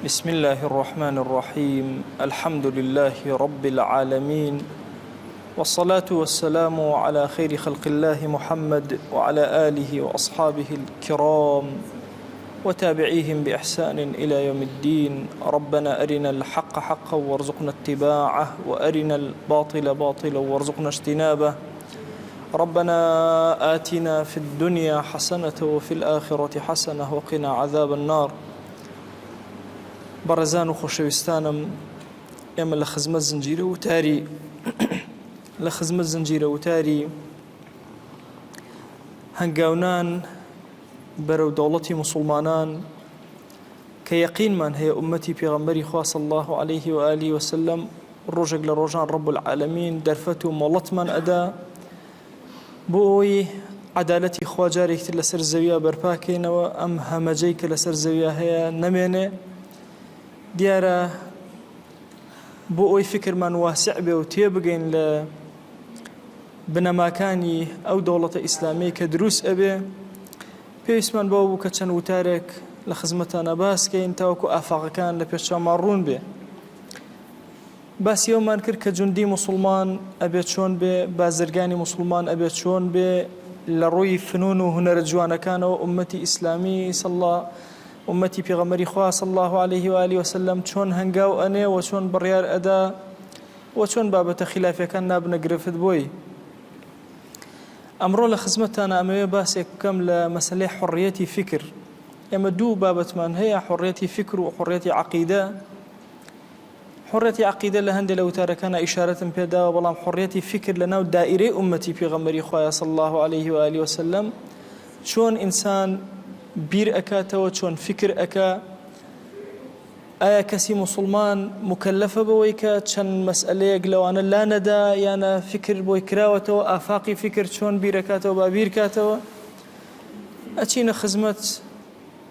بسم الله الرحمن الرحيم الحمد لله رب العالمين والصلاة والسلام على خير خلق الله محمد وعلى آله وأصحابه الكرام وتابعيهم بإحسان إلى يوم الدين ربنا أرنا الحق حقا وارزقنا اتباعه وأرنا الباطل باطلا وارزقنا اجتنابه ربنا آتنا في الدنيا حسنة وفي الآخرة حسنة وقنا عذاب النار بەڕێزان و خۆشەویستانم ئێمە لە خزمەت زنجیرە وتاری لە خزمەت زنجیرە وتاری هەنگاونان بەرەو دەوڵەتی موسڵمانان کە یەقینمان هەیە ئومەتی پێغەمبەری خوا صلی اللە علیه و آله و سلم ڕۆژێک لە ڕۆژان ڕب العالمین دەرفەت و مۆڵەتمان ئەدا بۆ ئەوەی عەدالەتی خوا جارێکتر لەسەر زەویا بەرپاکەینەوە ئەم هەمەجەی کە لەسەر زەویا هەیە نەمێنێ دیارە بۆ ئەوی فکرمان واسع بێ و تێبگەین لە بنەماکانی ئەو دەوڵەتە ئیسلامیەی کە دروست ئەبێ، پێویستمان بەوە بوو کە چەند وتارێک لە خزمەتانا باس کەین تاوەکو ئافاقەکان لە پێش چاومان ڕوون بێ. باسی ئەومان کرد کە جوندی موسڵمان ئەبێ چۆن بێ، بازرگانی موسڵمان ئەبێ چۆن بێ، لە ڕووی فنون و هونەرە جوانەکانەوە ئوممەتی ئیسلامی صلی ئوممەتی پێغەمبەری خوا صلی اللە علیه و آله وسلم چۆن هەنگاو ئەنێ و چۆن بڕیار ئەدا وە چۆن بابەتە خیلافیەکان نابنە گرفت بۆی؟ ئەمڕۆ لە خزمەتتانا ئەمەوێ باسێک بکەم لە مەسەلەی حوڕیەتی فیکر. ئێمە دوو بابەتمان هەیە حوڕیەتی فیکر و حوڕیەتی عەقیدە. حوڕیەتی عەقیدە لە هەندێ لە وتارەکانا ئیشارەتم پێ داوە بەڵام حوڕیەتی فیکر لە ناو دائیرەی ئوممەتی پێغەمبەری خوایە صلی اللە علیه و آله وسلم چۆن ئینسان بیر ئەکاتەوە چۆن فیکر ئەکا ئایا کەسی موسوڵمان موکەلەفە بەوەی کە چەند مەسئەلەیەک لەوانە لا نەدا یانە فیکر بۆی کراوەتەوە ئافاقی فیکر چۆن بیرەکاتەوە با بیرکاتەوە ئەچینە خزمەت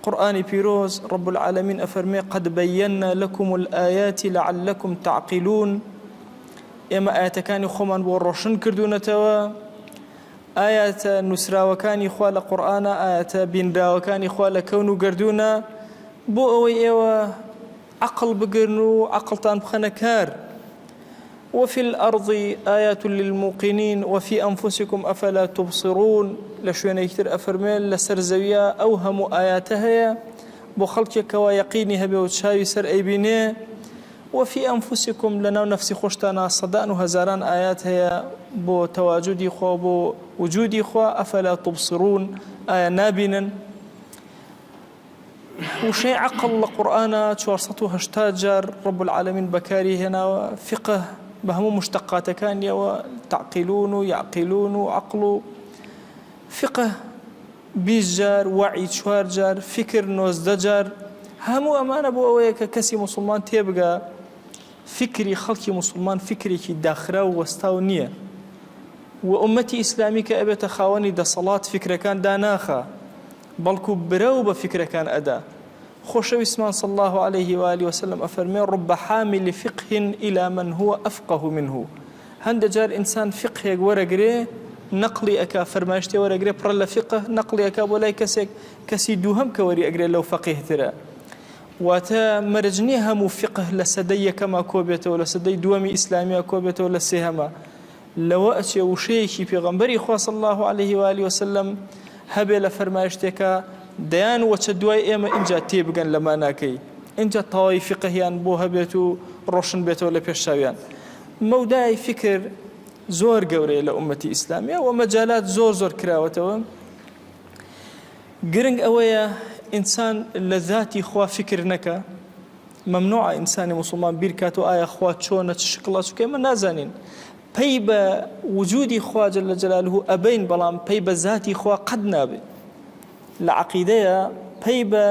قورئانی پیرۆز رب العالمین ئەفەرمێ قد بەینا لکم الآیات لعلکم تعقلون ئێمە ئایەتەکانی خۆمان بۆ ڕۆشن کردوونەتەوە ئایەتە نووسراوەکانی خوا لە قورئانە ئایەتە بینراوەکانی خوا لە کەون و گەردوونە بۆ ئەوەی ئێوە عەقڵ بگرن و عەقڵتان بخەنە کار وفی الأرض آیات للموقنین وفی أنفسکم أفلا تبصرون لە شوێنێکی تر ئەفەرموێ لەسەر زەویە ئەو هەموو ئایاتە هەیە بۆ خەڵکێک کەوا یەقینی هەبێ و چاوی سەر ئەیبینێ وفی أنفسکم لەناو نەفسی خۆشتانا سەدان و هەزاران ئایات هەیە بۆ تەواجودی خوا و بۆ وجودی خوا أفلا تبصرون ئایا نابینن وشەی عەقڵ لە قورئانا 480 جار رب العالمین بەکاری هێناوە، فیقه بە هەموو مشتەقاتەکانیەوە تعقلون و یعقلون و عەقڵ و فیقه 20 جار، وەعی چوار جار، فیکر 19 جار، هەموو ئەمانە بۆ ئەوەیە کە کەسی موسڵمان تێبگا فیکری خەڵکی موسڵمان فیکرێکی داخراو و وەستاو نییە و ئوممەتی ئیسلامی کە ئەبێتە خاوەنی دەسەڵات فیکرەکان داناخا. بەڵکو برەو بە فیکرەکان ئەدا. خۆشەویستمان صلی اللە علیه و آله و سلم ئەفەرموێ، رب حامل فقه الی من هو افقه منه، هەندێ جار ئینسان فیقهێک وەرەگرێ نەقڵی ئەکا فەرمایشتێ وەرەگرێ پڕە لە فیقه نەقڵی ئەکا بۆ لای کەسێک کەسی دووهەم کە وەری ئەگرێ لەو فەقیهترە. واتە مەرج نییە هەموو فیقه لە سەدەی یەکەما کۆبێتەوە لە سەدەی دووەمی ئیسلامیا کۆبێتەوە لە سێهەما. لەوە ئەچێ وشەیەکی پێغەمبەری خوا صلی اللە علیه و آله وسلم هەبێ لە فەرمایشتێکا دەیان وەچە دوای ئێمە ئینجا تێبگەن لە ماناکەی ئینجا تەواوی فیقهیان بۆ هەبێت و ڕۆشن بێتەوە لە پێش چاویان مەودای فیکر زۆر گەورەیە لە ئومەتی ئیسلامیە و مەجالات زۆر زۆر کراوەتەوە گرنگ ئەوەیە ئینسان لە ذاتی خوا فیکر نەکا مەمنوعە ئینسانی موسڵمان بیر کاتەوە ئایا خوا چۆنە چ شکڵە چونکە ئێمە نازانین پەی بە وجودی خوا جل جلاله ئەبەین بەڵام پەی بە ذاتی خوا قەت نابێ لە عەقیدەیە پەی بە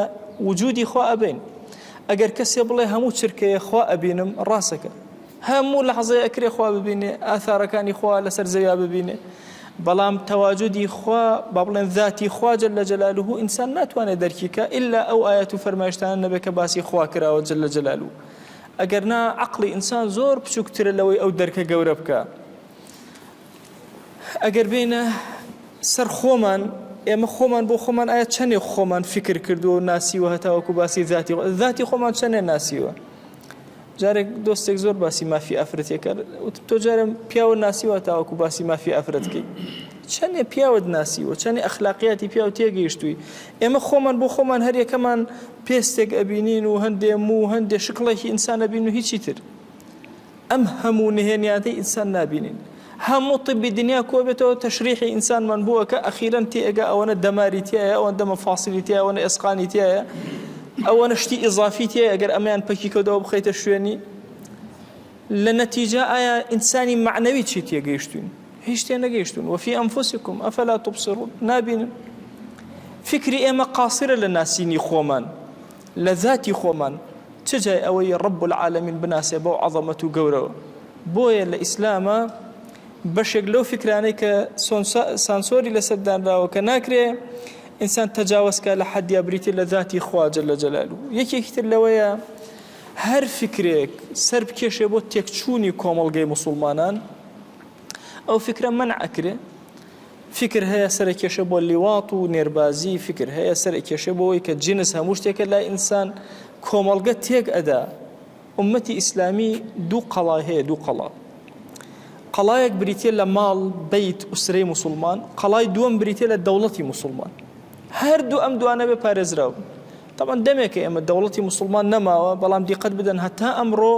وجودی خوا ئەبەین ئەگەر کەسێ بڵێ هەموو چرکەیە خوا ئەبینم ڕاستەکە هەموو لەحزەیە ئەکرێ خوا ببینێ ئاثارەکانی خوا لەسەر زەویا ببینێ بەڵام تەواجودی خوا با بڵێن ذاتی خوا جل جلاله ئینسان ناتوانێت دەرکی کە ئیلا ئەو ئایەت و فەرمایشتانە نەبێ کە باسی خوا کراوە جل جلاله ئەگەر نا عەقڵی ئینسان زۆر بچووکترە لەوەی ئەو دەرکە گەورە بکە ئەگەر بێنە سەر خۆمان. ئێمە خۆمان بۆ خۆمان ئایا چەندێک خۆمان فکر کردووە و ناسیوە هەتاوەکو باسی ذاتی ذاتی خۆمان چەندێ ناسیوە؟ جارێک دۆستێک زۆر باسی مافی ئافرەتێ کرد وتم تۆ جارێ پیاوە ناسیوە تاوەکو باسی مافی ئافرەت کەی چەندێ پیاوت ناسیوە چەندێ ئەخلاقیاتی پیاو تێگەیشتووی ئێمە خۆمان بۆ خۆمان هەریەکەمان پێستێک ئەبینین و هەندێ موو هەندێ شکڵێکی ئینسان ئەبین و هیچی تر ئەم هەموو نهێنیاتەی ئینسان نابینین. هەموو طبی دنیا کۆبێتەوە تەشریحی ئینسانمان بۆ ئەکا ئەخیرەن تێئەگا ئەوەنە دەماری تیایە ئەوەندە مەفاسیلی تیایە ئەوەنە ئێسقانی تیایە ئەوەنە شتی ئیزافی تیایە ئەگەر ئەمەیان پەکی کردەوە بخەیتە شوێنی لە نەتیجە ئایا ئینسانی مەعنەوی چی تێگەیشتوین هیچ تێ نەگەیشتون وفی ئەنفسکم ئەفلا تبصرون نابینن فکری ئێمە قاسرە لە ناسینی خۆمان لە زاتی خۆمان چ جای ئەوەی رب العالمین بناسێ بەو عەزەمەت و گەورەوە. بۆیە لە ئیسلاما بەشێک لەو فیکرانەی کە سانسۆری لەسەر دانراوە کە ناکرێ ئینسان تەجاوەز کا لە حەدیا بریتیە لە ذاتی خوا جل جلالە. یەکێکی تر لەوەیە هەر فیکرێک سەر بکێشێ بۆ تێکچوونی کۆمەڵگەی موسوڵمانان ئەو فیکرە مەنع ئەکرێ. فیکر هەیە سەرەکێشە بۆ لیواط و نێربازی، فیکر هەیە سەرەکێشە بۆ ئەوەی کە جنس هەموو شتێکە لای ئینسان، کۆمەڵگە تێک ئەدا. ئوممەتی ئیسلامی دوو قەڵای هەیە، دوو قەڵا. قەڵایەک بریتیە لە ماڵ، بەیت، ئوسرەی موسوڵمان، قەڵای دووەم بریتیە لە دەوڵەتی موسوڵمان. هەردوو ئەم دوانە بێ پارێزراو بن. تەبعەن دەمێکە ئێمە دەوڵەتی موسڵمان نەماوە، بەڵام دیقەت بدەن هەتا ئەمڕۆ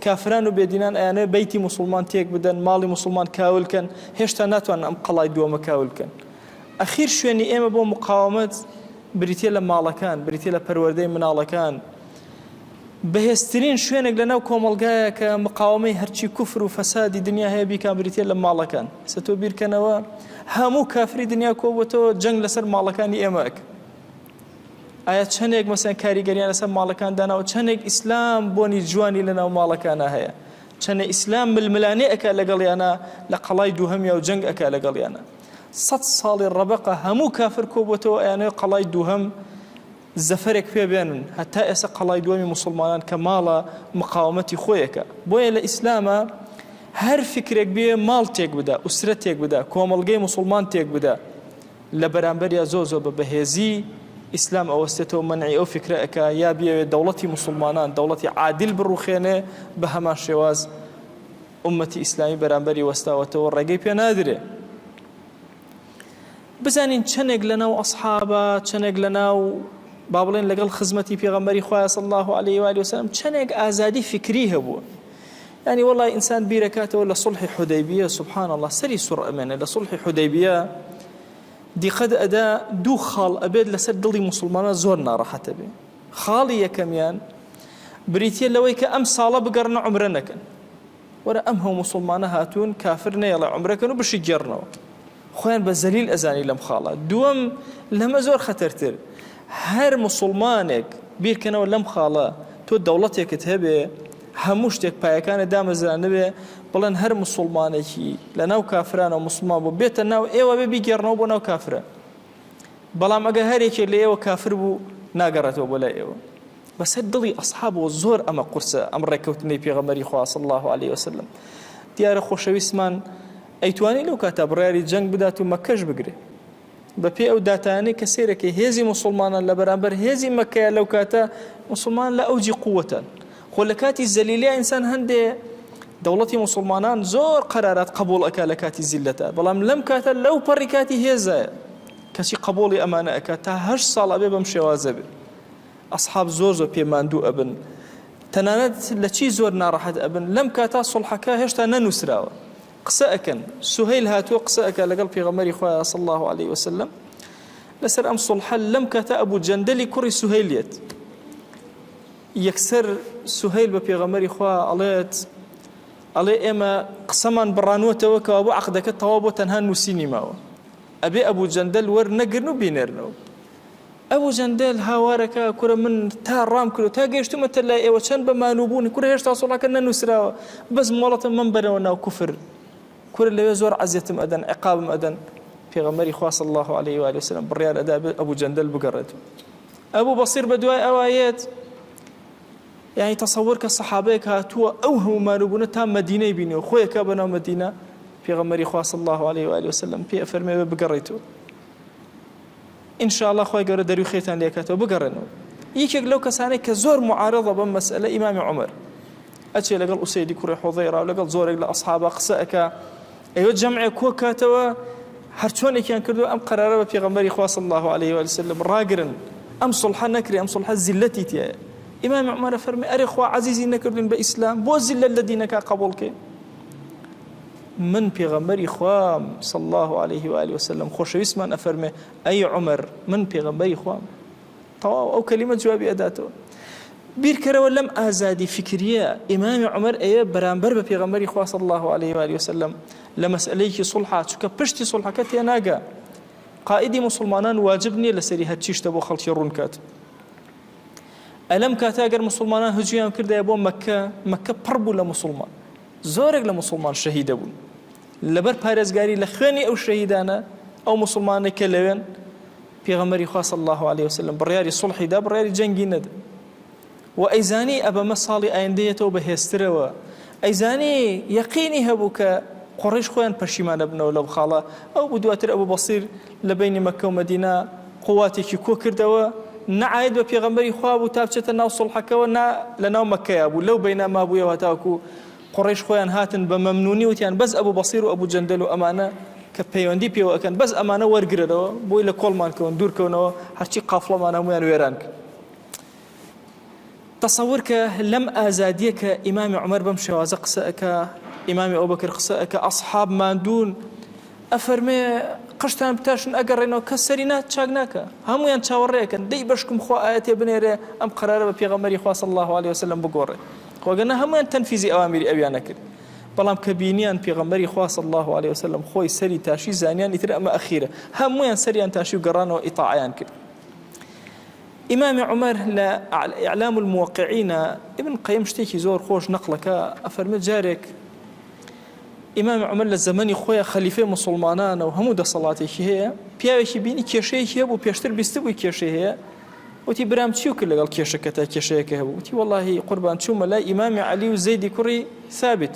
کافران و بێدینان ئەیانەوێت بەیتی موسڵمان تێک بدەن، ماڵی موسڵمان کاول کەن، هێشتا ناتوانن ئەم قەڵای دووەمە کاول بکەن. ئەخیر شوێنی ئێمە بۆ مقاومەت بریتیە لە ماڵەکان، بریتیە لە پەروەردەی مناڵەکان. بەهێزترین شوێنێک لەناو کۆمەڵگایە کە مقاومەی هەرچی کوفر و فەسادی دنیا هەیە بیکا بریتیە لە ماڵەکان. ئێستا تۆ بیرکەنەوە هەموو کافری دنیا کۆبۆتەوە جەنگ لەسەر ماڵەکانی ئێمە ئەکەن. ئایا چەندێک مەسەن کاریگەریان لەسەر ماڵەکان داناوە چەندێک ئیسلام بۆنی جوانی لەناو ماڵەکانە هەیە چەندە ئیسلام ململانێ ئەکا لەگەڵیانە لە قەڵای دووهەمیا و جەنگ ئەکا لەگەڵیانە سەد ساڵی ڕەبەقە هەموو کافر کۆبووەتەوە ئەیانەوێ قەڵای دووهەم زەفەرێک پێ بێنن هەتا ئێستا قەڵای دووەمی موسڵمانان کە ماڵە مقاومەتی خۆیەکە بۆیە لە ئیسلامە هەر فکرێک بێ ماڵ تێک بدا ئوسرە تێک بدا کۆمەڵگەی موسڵمان تێک بدا لە بەرامبەریا زۆر زۆر بە بەهێزی ئیسلام ئەوەستێتەوە مەنعی ئەو فیکرە ئەکا یا بیەوێ دەوڵەتی موسوڵمانان دەوڵەتی عادل بڕوخێنێ بە هەمان شێواز ئوممەتی ئیسلامی بەرامبەری وەستاوەتەوە ڕێگەی پێ نادرێ. بزانین چەندێک لەناو ئەسحابە چەندێک لەناو با بڵێن لەگەڵ خزمەتی پێغەمبەری خوایە صلی الله علیه و آله وسلم چەندێک ئازادی فکری هەبووە یانی وەڵای ئینسان بیرەکاتەوە لە سوڵحی حودەیبیە سبحان اللە سەری سوڕ ئەمێنێ لە سوڵحی حودەیبیە دیقەت ئەدا دوو خاڵ ئەبێت لەسەر دڵی موسڵمانان زۆر ناڕەحەتە بێ خاڵی یەکەمیان بریتە لەوەی کە ئەم ساڵە بگەڕنە عمرە نەکەن وەرە ئەم هەموو موسڵمانە هاتوون کافر نەیەڵێ عمرەکەن و بشی گێڕنەوە خۆیان بە زەلیل ئەزانی لەم خاڵە. دووەم، لەمە زۆر خەتەرتر، هەر موسوڵمانێک، بیرکەنەوە لەم خاڵە، تۆ دەوڵەتێکت هەبێ، هەموو شتێک پایەکانت دامەزراندبێ، بڵێن هەر موسوڵمانێکی لەناو کافرانەوە موسڵمان بوو، بێتە ناو ئێوە بێ بیگێڕنەوە بۆ ناو کافران. بەڵام ئەگەر هەر یەکێک لە ئێوە کافر بوو، ناگەڕێتەوە بۆ لای ئێوە. بەسەر دڵی ئەسحابەوە زۆر ئەمە قورسە، ئەم ڕێککەوتنەی پێغەمبەری خوا صلی اللە علیە وسلم. دیارە خۆشەویستمان ئەیتوانی لەو کاتە بڕیاری جەنگ بدات و مەککەش بگرێ. بە پێی ئەو داتایانەی کە سەیرەکەی هێزی موسوڵمانان لە بەرامبەر هێزی مەککەیە لەو کاتە موسوڵمان لە ئەوجی قووەتەن. خۆ لە کاتی زەلیلیا ئینسان هەندێ دەوڵەتی موسوڵمانان زۆر قەرارات قەبوڵ ئەکا لە کاتی زیللەتا بەڵام لەم کاتە لەو پەڕی کاتی هێزایە کەچی قەبوڵی ئەمانە ئەکا تا هەشت ساڵ ئەبێ بەم شێوازە بێ. ئەسحاب زۆر زۆر پێ ماندوو ئەبن تەنانەت لە چی زۆر ناڕەحەت ئەبن لەم کاتا سوڵحەکە هێشتا نەنووسراوە قسە ئەکەن سوهەیل هاتووە قسە ئەکا لەگەڵ پێغەمبەری خوایە صلی الله علیه وسلم لەسەر ئەم سوڵحە لەم کاتە ئەبوو جەندەلی کوڕی سوهەیل یەت یەکسەر سوهەیل بە پێغەمبەری خوا ئەڵێت ئەڵێ ئێمە قسەمان بڕانوەتەوە کەوا بۆ عەقدەکە تەواو بۆ تەنها نووسینی ماوە ئەبێ ئەبوو جەندەل وەرنەگرن و بینێرنەوە ئەبو جەندەل هاوارەکا کورە من تا ڕام کردو تا گەیشتومەتە لای ئێوە چەند بە مانوو بوون کورە هێشتا سوڵحەکە نەنووسراوە بەس مۆڵەتم مەمبەرەوە ناو کوفر کورە لەوێ زۆر عەزیەتم ئەدەن عقابم ئەدەن پێغەمبەری خوا صلی الله علیه و آله وسلم بڕیار ئەدا ئەبو جەندەل بگەڕێت ئەبو بەسیر بە دوای ئەوایەت یعنی تەسەوەر کە سەحابەیەک هاتووە ئەو هەموو مانووبوونە تا مەدینەی بینیوە خۆیەکە بەناو مەدینە پێغەمبەری خوا صلی الله علیه و آله وسلم پێ ئەفەرمێ بگەڕێتەوە. ان شاء اللە خوای گەورە دەروی خێرتان لێکاتەوە بگەڕێنەوە. یەکێک لەو کەسانەی کە زۆر معارضە بەم مەسئلە ئیمامی عومەر ئەچێ لەگەڵ ئوسەیدی کوڕی حوزەیرا و لەگەڵ زۆرێک لە ئەسحابا قسە ئەکا ئەیوە جەمعێک کۆ کاتەوە هەرچۆنێکیان کردو ئەم قەرارە بە پێغەمبەری خوا صلی الله علیه و سلم ڕاگرن ئەم سوڵحە نەکرێ ئەم سوڵحە زیلەتی تیایە ئیمامی عومەر فەرمی ئەرێ خوا عەزیزی نەکردوین بە ئیسلام بۆ زیلەت لە دینەکە قبوڵ کەین من پێغەمبەری خوام صلی اللە علیه و آله وسلم خۆشەویستمان ئەفەرمێ ئەی عومەر من پێغەمبەری خوام تەواو ئەو کەلیمە جوابی ئەداتەوە بیرکەرەوە لەم ئازادی فکریە ئیمامی عومەر ئەیە بەرامبەر بە پێغەمبەری خوا صلی الله علیه و آله وسلم لە مەسئلەیەکی سوڵحا چونکە پشتی سوڵحەکە تێناگا قائیدی مسلمانان واجب نییە لەسەری هەرچی شتە بۆ خەڵکی ڕوون کات ئەلەم کاتە ئەگەر مسلمانان هجویان کردایە بۆ مەکە مەکە پڕ بوو لە مسلمان زۆرێک لە موسڵمان شەهید دەبوون لەبەر پارێزگاری لە خوێنی ئەو شەهیدانە ئەو موسڵمانەی کە لەوێن پێغەمبەری خوا صلی الله علیه وسلم بڕیاری سوڵحی دا بڕیاری جەنگی نەدا و ئەیزانی ئەبەمە ساڵی ئایندەیەتەوە بەهێزترەوە ئەیزانی یەقینی هەبوو کە قوڕیش خۆیان پەشیمان ئەبنەوە لەو خاڵە ئەو بوو دواتر ئەبوو بەسیر لە بەینی مەککە و مەدینە قواتێکی کۆ کردەوە، نە عاید بە پێغەمبەری خوا بوو تا بچێتە ناو سوڵحەکەوە نا لە ناو مەککەیا بوو، لەو بەینە مابوویەوە هەتاکوو قوڕەیش خۆیان هاتن بە مەمنوونی وتیان بەس ئەبو بەسیر و ئەبو جەندەل و ئەمانە کە پەیوەندی پێوە ئەکەن بەس ئەمانە وەرگرەرەوە بۆی لە کۆڵمان کەون دوور کەونەوە هەرچی قافڵەمان هەموویان وێران کە. تەسەور کە لەم ئازادیە کە ئیمامی عومەر بەم شێوازە قسە ئەکا، ئیمامی ئەوبەکر قسە ئەکا، ئەسحاب ماندوون، ئەفەرمێ قژتان بتاشن ئەگەڕێنەوە کەس سەری نا چاک ناکا، هەموویان چاوەڕێ ئەکەن دەی بەشکم خوا ئایەتێ بنێرێ ئەم قەرارە بە پێغەمبەری خوا صلی اللە علیە وسلم بگۆڕێ، خۆ گەر نا هەموویان تەنفیزی ئەوامیری ئەویان ئەکرد، بەڵام کە بینیان پێغەمبەری خوا صلی اللە علیە وسلم خۆی سەری تاشی زانیان ئیتر ئەمە ئەخیرە، هەموویان سەریان تاشی و گەڕانەوە ئیتاعەیان کرد. ئیمامی عومەر لە اعلام الموقعین ابن قیم شتێکی زۆر خۆش نەقڵەکە ئەفەرمێ جارێک ئیمامی عومەر لە زەمەنی خۆیان خەلیفەی موسڵمانانە و هەموو دەسەڵاتێکی هەیە پیاوێکی بینی کێشەیەکی هەبوو پێشتر بیستبووی کێشەی هەیە وتی برام چی کرد لەگەڵ کێشەکە تا کێشەیەکە هەبوو وتی وەڵاهی قوربان چوومە لای ئیمامی عەلی و زەیدی کوڕی ثابت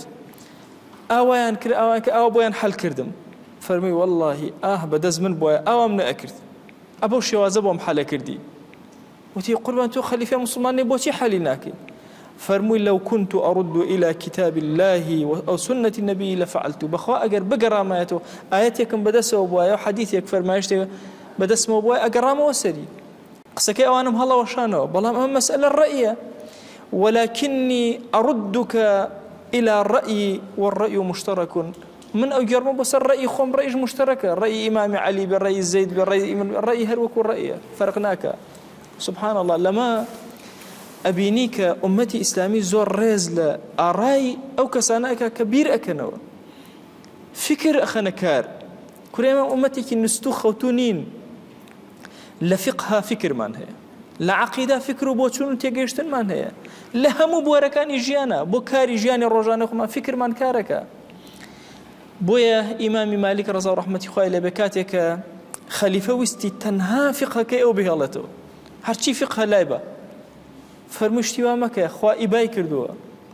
ئاوایان کرد ئاوایان کرد ئاوا بۆیان حەل کردم فەرمووی وەڵاهی ئاه بەدەست من بوایە ئاوام نەئەکرد ئە بەو شێوازە بۆم حەلە کردی. وتی، قوربان تۆ خەلیفەی موسڵمان نی بۆچی حەلی ناکەی؟ فەرمووی، لو كنت أرد إلى كتاب الله أو سنة النبي لفعلت، بەخوا ئەگەر بگەڕامایەتەوە ئایەتێکم بەدەستەوە بوایە و حەدیثێک فەرمایشتێک بەدەستمەوە بوایە ئەگەڕامەوە سەری. قسەکەی ئەوانم هەڵەوەشانەوە، بەڵام ئەمە مەسئەلە ڕەئیە، ولكني أردك إلى رأيي والرأي مشترك، من ئەوگێڕمە بۆ سەر ڕەئی خۆم ڕەئیش موشتەرەکە ڕەئی ئیمامی عەلی بێ ڕەئی زەید بێ ڕەئی من بێ ڕەئی هەر وەکو ڕەئیە فەرق ناکا سبحان اللە لەمە ئەبینی کە ئومەتی ئیسلامی زۆر ڕێز لە ئارای ئەو کەسانە ئەکا کە بیر ئەکەنەوە فکر ئەخەنە کار کورە ئێمە ئومەتێکی نوستو خەوتوو نین لە فقها فکرمان هەیە لە عەقیدە فکر و بۆچوون و تێگەیشتنمان هەیە لە هەموو بوارەکانی ژیانە بۆ کاری ژیانی ڕۆژانە خۆمان فکرمان کارەکە بۆیە ئیمامی مالیک ڕەزا و ڕەحمەتی خوای لێبێ کاتێک کە خەلیفە ویستی تەنها فقهەکەی ئەو بهێڵێتەوە هەرچی فقهە لای بە فەرمووی شتی وا مەکە خوا ئیبای کردووە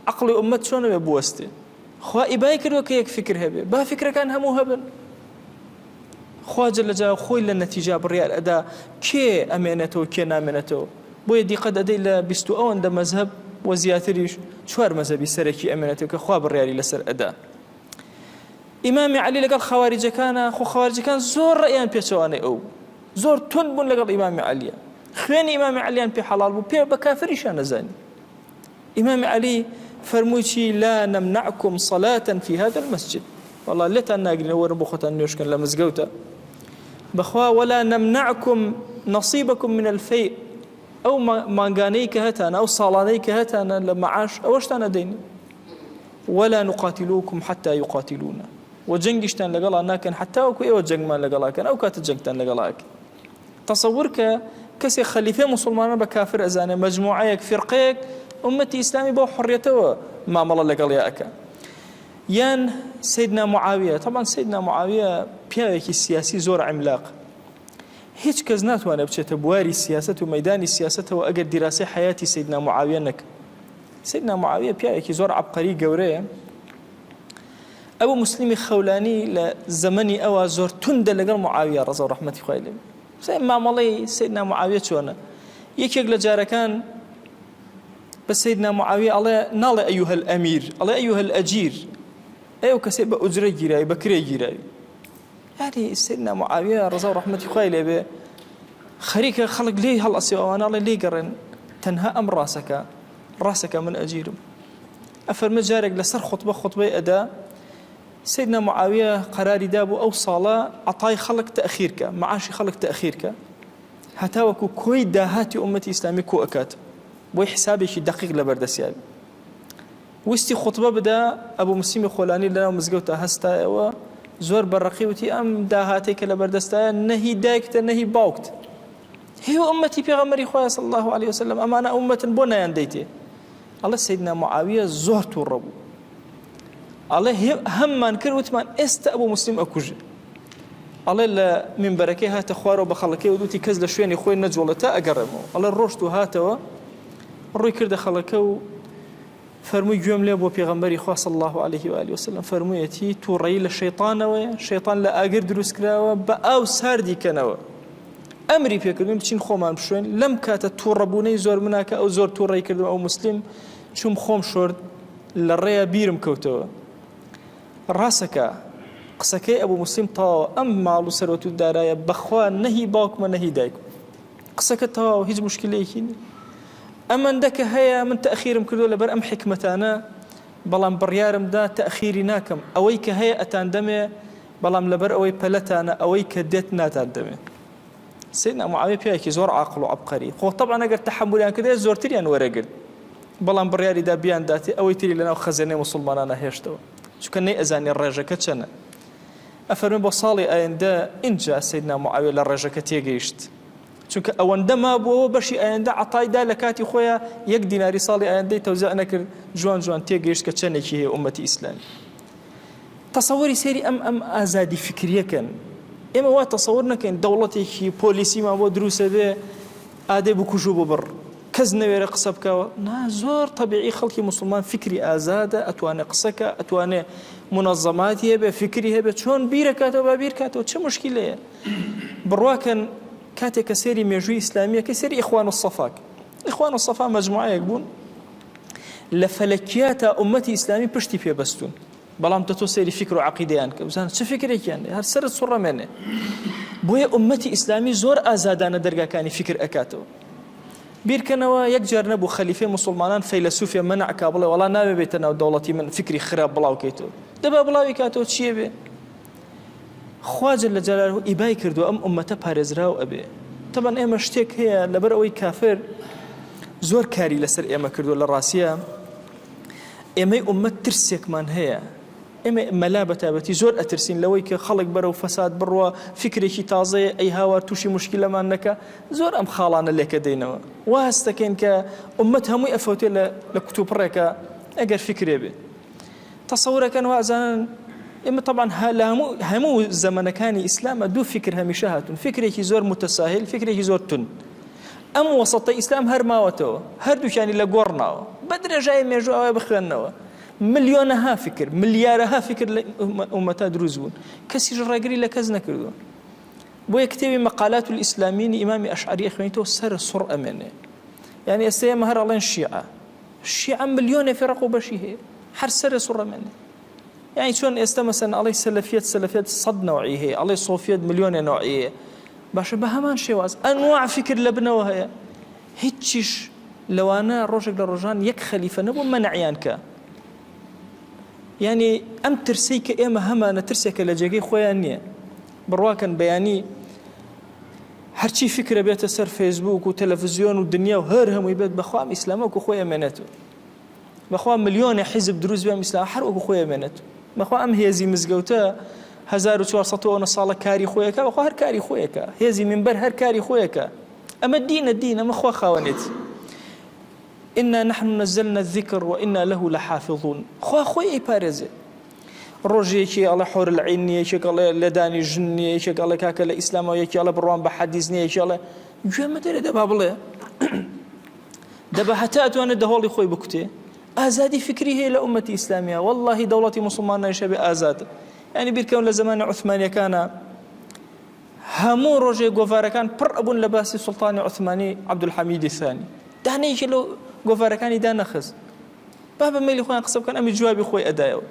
عەقڵی ئوممەت چۆنەوێ بوەستێ خوا ئیبای کردووە کە یەک فکر هەبێ با فکرەکان هەموو هەبن خوا جل جلاله خۆی لە نەتیجا بڕیار ئەدا کێ ئەمێنێتەوە کێ نامێنێتەوە بۆیە دیقەت ئەدەی لە 20 و ئەوەندە مەزهەب و زیاتریش چوار مەزهەبی سەرەکی ئەمێنێتەوە کە خوا بڕیاری لەسەر ئەدا ئیمامی عەلی لەگەڵ خەواریجەکانە خۆ خەواریجەکان زۆر ڕەئیان پێچەوانەی ئەو زۆر توند بوون لەگەڵ ئیمامی عەلیە خوێنی ئیمامی عەلیان پێ حەڵاڵ بوو پێ بە کافریشیان نەزانی ئیمامی عەلی فەرمووی چی لا نمنعکم صلاة فی هذا المسجد والله لێتان ناگرین وەرن بۆ خۆتان نوێژکەن لە مزگەوتە بەخوا ولا نمنعکم نصیبکم من الفیء ئەو مانگانەی کە هەتانە ئەو ساڵانەی کە هەتانە لە معاش ئەوەشتان ئەدەین ولا نقاتلوکم حتى يقاتلونا و جەنگیشتان لەگەڵا ناکەن حتا وەکو ئێوە جەنگمان لەگەڵاکەن ئەو کاتە جەنگتان لەگەڵاکەن تەسەور کە کەسێک خەلیفەی موسڵمانان بە کافر ئەزانێ مەجموعەیەک فیرقەیەک ئوممەتی ئیسلامی بەو حڕیەتەوە مامەڵە لەگەڵیا ئەکا یان سەیدنا معاویە تەبعەن سەیدنا معاویە پیاوێکی سیاسی زۆر عیملاق هیچ کەس ناتوانێت بچێتە بواری سیاسەت و مەدانی سیاسەتەوە ئەگەر دیراسی حیاتی سەیدنا معاویە نەک سەیدنا معاویە پیاوێکی زۆر عەبقەری گەورەیە ئەبو موسلیمی خەولانی لە زەمەنی ئەوا زۆر توندە لەگەڵ معاویە ڕەزا و ڕەحمەتی خوای لێ بێ. مامەڵەی سەیدنا معاویە چۆنە؟ یەکێک لە جارەکان بە سەیدنا معاویە ئەڵێ ناڵێ ئەیوهە الئەمیر ئەڵێ ئەیوهە الئەجیر ئەو کەسێ بە ئوجرە گیراوی بە کرێ گیراوی یاری سەیدنا معاویە ڕەزا و ڕەحمەتی خوای لێ بێ خەریکە خەڵک لێی هەڵئەسێ ئەوانە ئەڵێ لێی گەڕێن تەنها ئەم ڕاسەکە ڕاستەکە من ئەجیرم ئەفەرمە جارێک لەسەر خوتبە خوتبەی ئەدا سەیدنا معاویە قەراری دابوو ئەو ساڵە عەتای خەڵک تەئخیر کە، مەعاشی خەڵک تەئخیر کە، هەتاوەکو کۆی داهاتی ئوممەتی ئیسلامی کۆ ئەکات، بۆی حسابێکی دەقیق لەبەر دەستیا بێ. ویستی خوتبە بدا، ئەبو موسلیمی خۆلانی لەناو مزگەوتا هەستایەوە، زۆر بە ڕەقی وتی ئەم داهاتەی کە لەبەر دەستایە نە هی دایکتە نە هی باوکت، هی ئوممەتی پێغەمبەری خوایە صلی اللە علیە وسلم، ئەمانە ئوممەتن بۆ نایاندەیتێ؟ ئەڵێ سەیدنا معاویە زۆر توڕە بوو. ئەڵێ هەممان کرد وتمان ئێستا ئەبوو موسلیم ئەکوژێ ئەڵێ لە مینبەرەکەی هاتە خوارەوە بە خەڵەکەی وتی کەس لە شوێنی خۆی نەجوڵێ تا ئەگەڕێمەوە ئەڵێ ڕۆشت و هاتەوە ڕووی کردە خەڵەکە و فەرمووی گوێم لێ بۆ پێغەمبەری خوا صلی الله علیه و آله وسلم فەرموویەتی تووڕەیی لە شەیطانەوەیە شەیطان لە ئاگر دروست کراوە بە ئاو ساردی کەنەوە ئەمری پێکردن بچین خۆمان بشوێن لەم کاتە تووڕەبوونەی زۆر مناکە ئەو زۆر تووڕەی کردم ئەو مسلم چوم خۆم شۆرد لە ڕێیا بیرم کەوتەوە ڕاستەکا قسەکەی ئەبو موسلیم تەواوە ئەم ماڵ و سەروەت و دارایە بەخوا نە هی باوکمە نە هی دایکم قسەکە تەواوە هیچ مشکلەیەکی نییە ئەمەندە کە هەیە من تەخیرم کردو لەبەر ئەم حکمەتانە بەڵام بڕیارم دا تەخیری ناکەم ئەوەی کە هەیە ئەتان دەمێ بەڵام لەبەر ئەوەی پەلەتانە ئەوەی کە دێت ناتان دەمێ سەیدنا معاویە پیاوێکی زۆر عاقڵ و عەبقەری خۆ تەبعەن ئەگەر تەحەمولیان کردایە زۆرتریان وەرەگرت بەڵام بڕیاری دا بیانداتێ ئەوەی تری لەناو خەزێنەی موسڵمانانا هێشتەوە چونکە نەیئەزانی ڕێژەکە چەنە ئەفەرمێ بۆ ساڵی ئایندە ئینجا سەیدنا معاویە لە ڕێژەکە تێگەیشت چونکە ئەوەندە مابووەوە بەشی ئایندە عەتای دا لە کاتی خۆیان یەک دیناری ساڵی ئایندەی تەوزیع نەکرد جوان جوان تێگەیشت کە چەندێکی هەیە ئومەتی ئیسلامی تەسەوری سەیری ئەم ئەم ئازادی فکریە کەن ئێمە وا تەسەور نەکەین دەوڵەتێکی پۆلیسیمان بۆ دروسە بێ ئادەی بکوژ و ببڕ کەس نەوێرە قسە بکەوە نا زۆر تەبیعی خەڵکی موسڵمان فکری ئازادە ئەتوانێ قسەکە ئەتوانێ منەظەماتی هەبێ فکری هەبێ چۆن بیرەکاتەوە با بیرکاتەوە چه مشکلەیە بڕواکەن کاتێک کە سێری مێژووی ئیسلامیەکەی سێری ئیخوان و سەفاک ئیخوان و سەفا مەجموعەیەک بوون لە فەلەکیاتا ئومەتی ئیسلامی پشتی پێ بەستوون بەڵام تە تۆ سەیری فیکر و عەقیدەیان کە بزانە چ فیکرێکیان هەر سەرت سوڕەمێنێ بۆیە ئومەتی ئیسلامی زۆر ئازادانە دەرگاکانی فیکر ئەکاتەوە بیرکەنەوە یەک جار نەبوو خەلیفەی موسڵمانان فەیلەسوفێ مەنع کا بڵێ وەڵا نابێ بێتە ناو دەوڵەتی من فیکری خراپ بڵاو کەیتەوە دەبا بڵاوی کاتەوە چییە بێ خوا جل جلاله ئیبای کردووە ئەم ئوممەتە پارێزراو ئەبێ تەبەن ئێمە شتێک هەیە لەبەر ئەوەی کافر زۆر کاری لەسەر ئێمە کردووە لە ڕاستیە ئێمەی ئوممەت ترسێکمان هەیە ئێمە مەلا بەتابەتی زۆر ئەترسین لەوەی کە خەڵک بەرەو فەساد بڕوە فکرێکی تازەیە ئەی هاوار تووشی مشکلەمان نەکە زۆر ئەم خاڵانە لێکە دەینەوە وا هەستەکەین کە ئوممەت هەمووی ئەفەوتێ لە کوتوپڕێکە ئەگەر فکرێ بێ تەسەورەکەن وازانن ئێمە تەبعەن لە هەموو هەموو زەمەنەکانی ئیسلامە دوو فکر هەمیشە هاتوون فکرێکی زۆر متەساهل فکرێکی زۆر تون ئەم وەسەتە ئیسلام هەر ماوەتەوە هەردووکیانی لە گۆڕ ناوە بە درێژای مێژوو ئەوە بخوێندنەوە ملیۆنەها فکر ملیارەها فکر لە ئومەتا دروست بوون کەسیش ڕێگری لە کەس نەکردووە بۆیە کتێبی مقالات الئیسلامیینی ئیمامی ئەشعەری ئەخوێنیتەوە سەر سوڕ ئەمێنێ یعنی ئێستا ئێمە هەر ئەڵێن شیعە شیعە ملیۆنێ فیڕق و بەشی هەیە هەر سەرێ سوڕەمێنێ یعنی چۆن ئێستا مەسەن ئەڵێ سەلەفیەت سەلەفیەت سەد نەوعی هەیە ئەڵێ سۆفیەت ملیۆنێ نەوعی هەیە باشە بە هەمان شێواز ئەنواع فکر لە بنەوە هەیە هیچیش لەوانە ڕۆژێک لە ڕۆژان یەک خەلیفە نەبوو مەنعیان کە یعنی ئەم ترسەی کە ئێمە هەمانە ترسێکە لە جێگەی خۆیان نییە بڕواکەن بەیانی هەرچی فکرە بێتە سەر فەیسبوک و تەلەفزیۆن و دنیا و هەر هەمووی بێت بەخوا ئەم ئیسلامە وەکو خۆی ئەمێنێتەوە بەخوا ملیۆنێ حیزب دروست بێ ئەم ئیسلام هەر وەکو خۆی ئەمێنێت بەخوا ئەم هێزی مزگەوتە 1400 ئەوەنە ساڵە کاری خۆیەکە بەخوا هەر کاری خۆیەکە هێزی منبەر هەر کاری خۆیەکە ئەمە دینە دین ئەمە خوا خاوەنێتی إنا نحن نزلنا الذكر وإنا له لحافظون خوا خۆی ئەیپارێزێ ڕۆژی یەکی ئەڵێ حۆر العین نییە یەکێک ئەڵێ لێدانی ژن نییە یەکێک ئەڵێ کاکە لە ئیسلامەوە یەکی ئەڵێ بڕوام بە حەدیس نییە یەکی ئەڵێ گوێ مەدەرێ دەبا بڵێ دەبا هەتا ئەتوانێت دەهۆڵی خۆی بکوتێ ئازادی فکری هەیە لە ئومەتی ئیسلامیە واللهی دەوڵەتی موسڵمان نایشە بێ ئازاد یعنی بیرکەون لە زمانی عوثمانیەکانە. هەموو ڕۆژێ گۆڤارەکان پڕ ئەبوون لە باسی سوڵتانی عوسمانی عەبدولحەمیدی ثانی. دانەیەکی لەو گۆڤارەکانی دانەخست. با بە مەیلی خۆیان قسە بکەن ئەمی جوابی خۆی ئەدایەوە.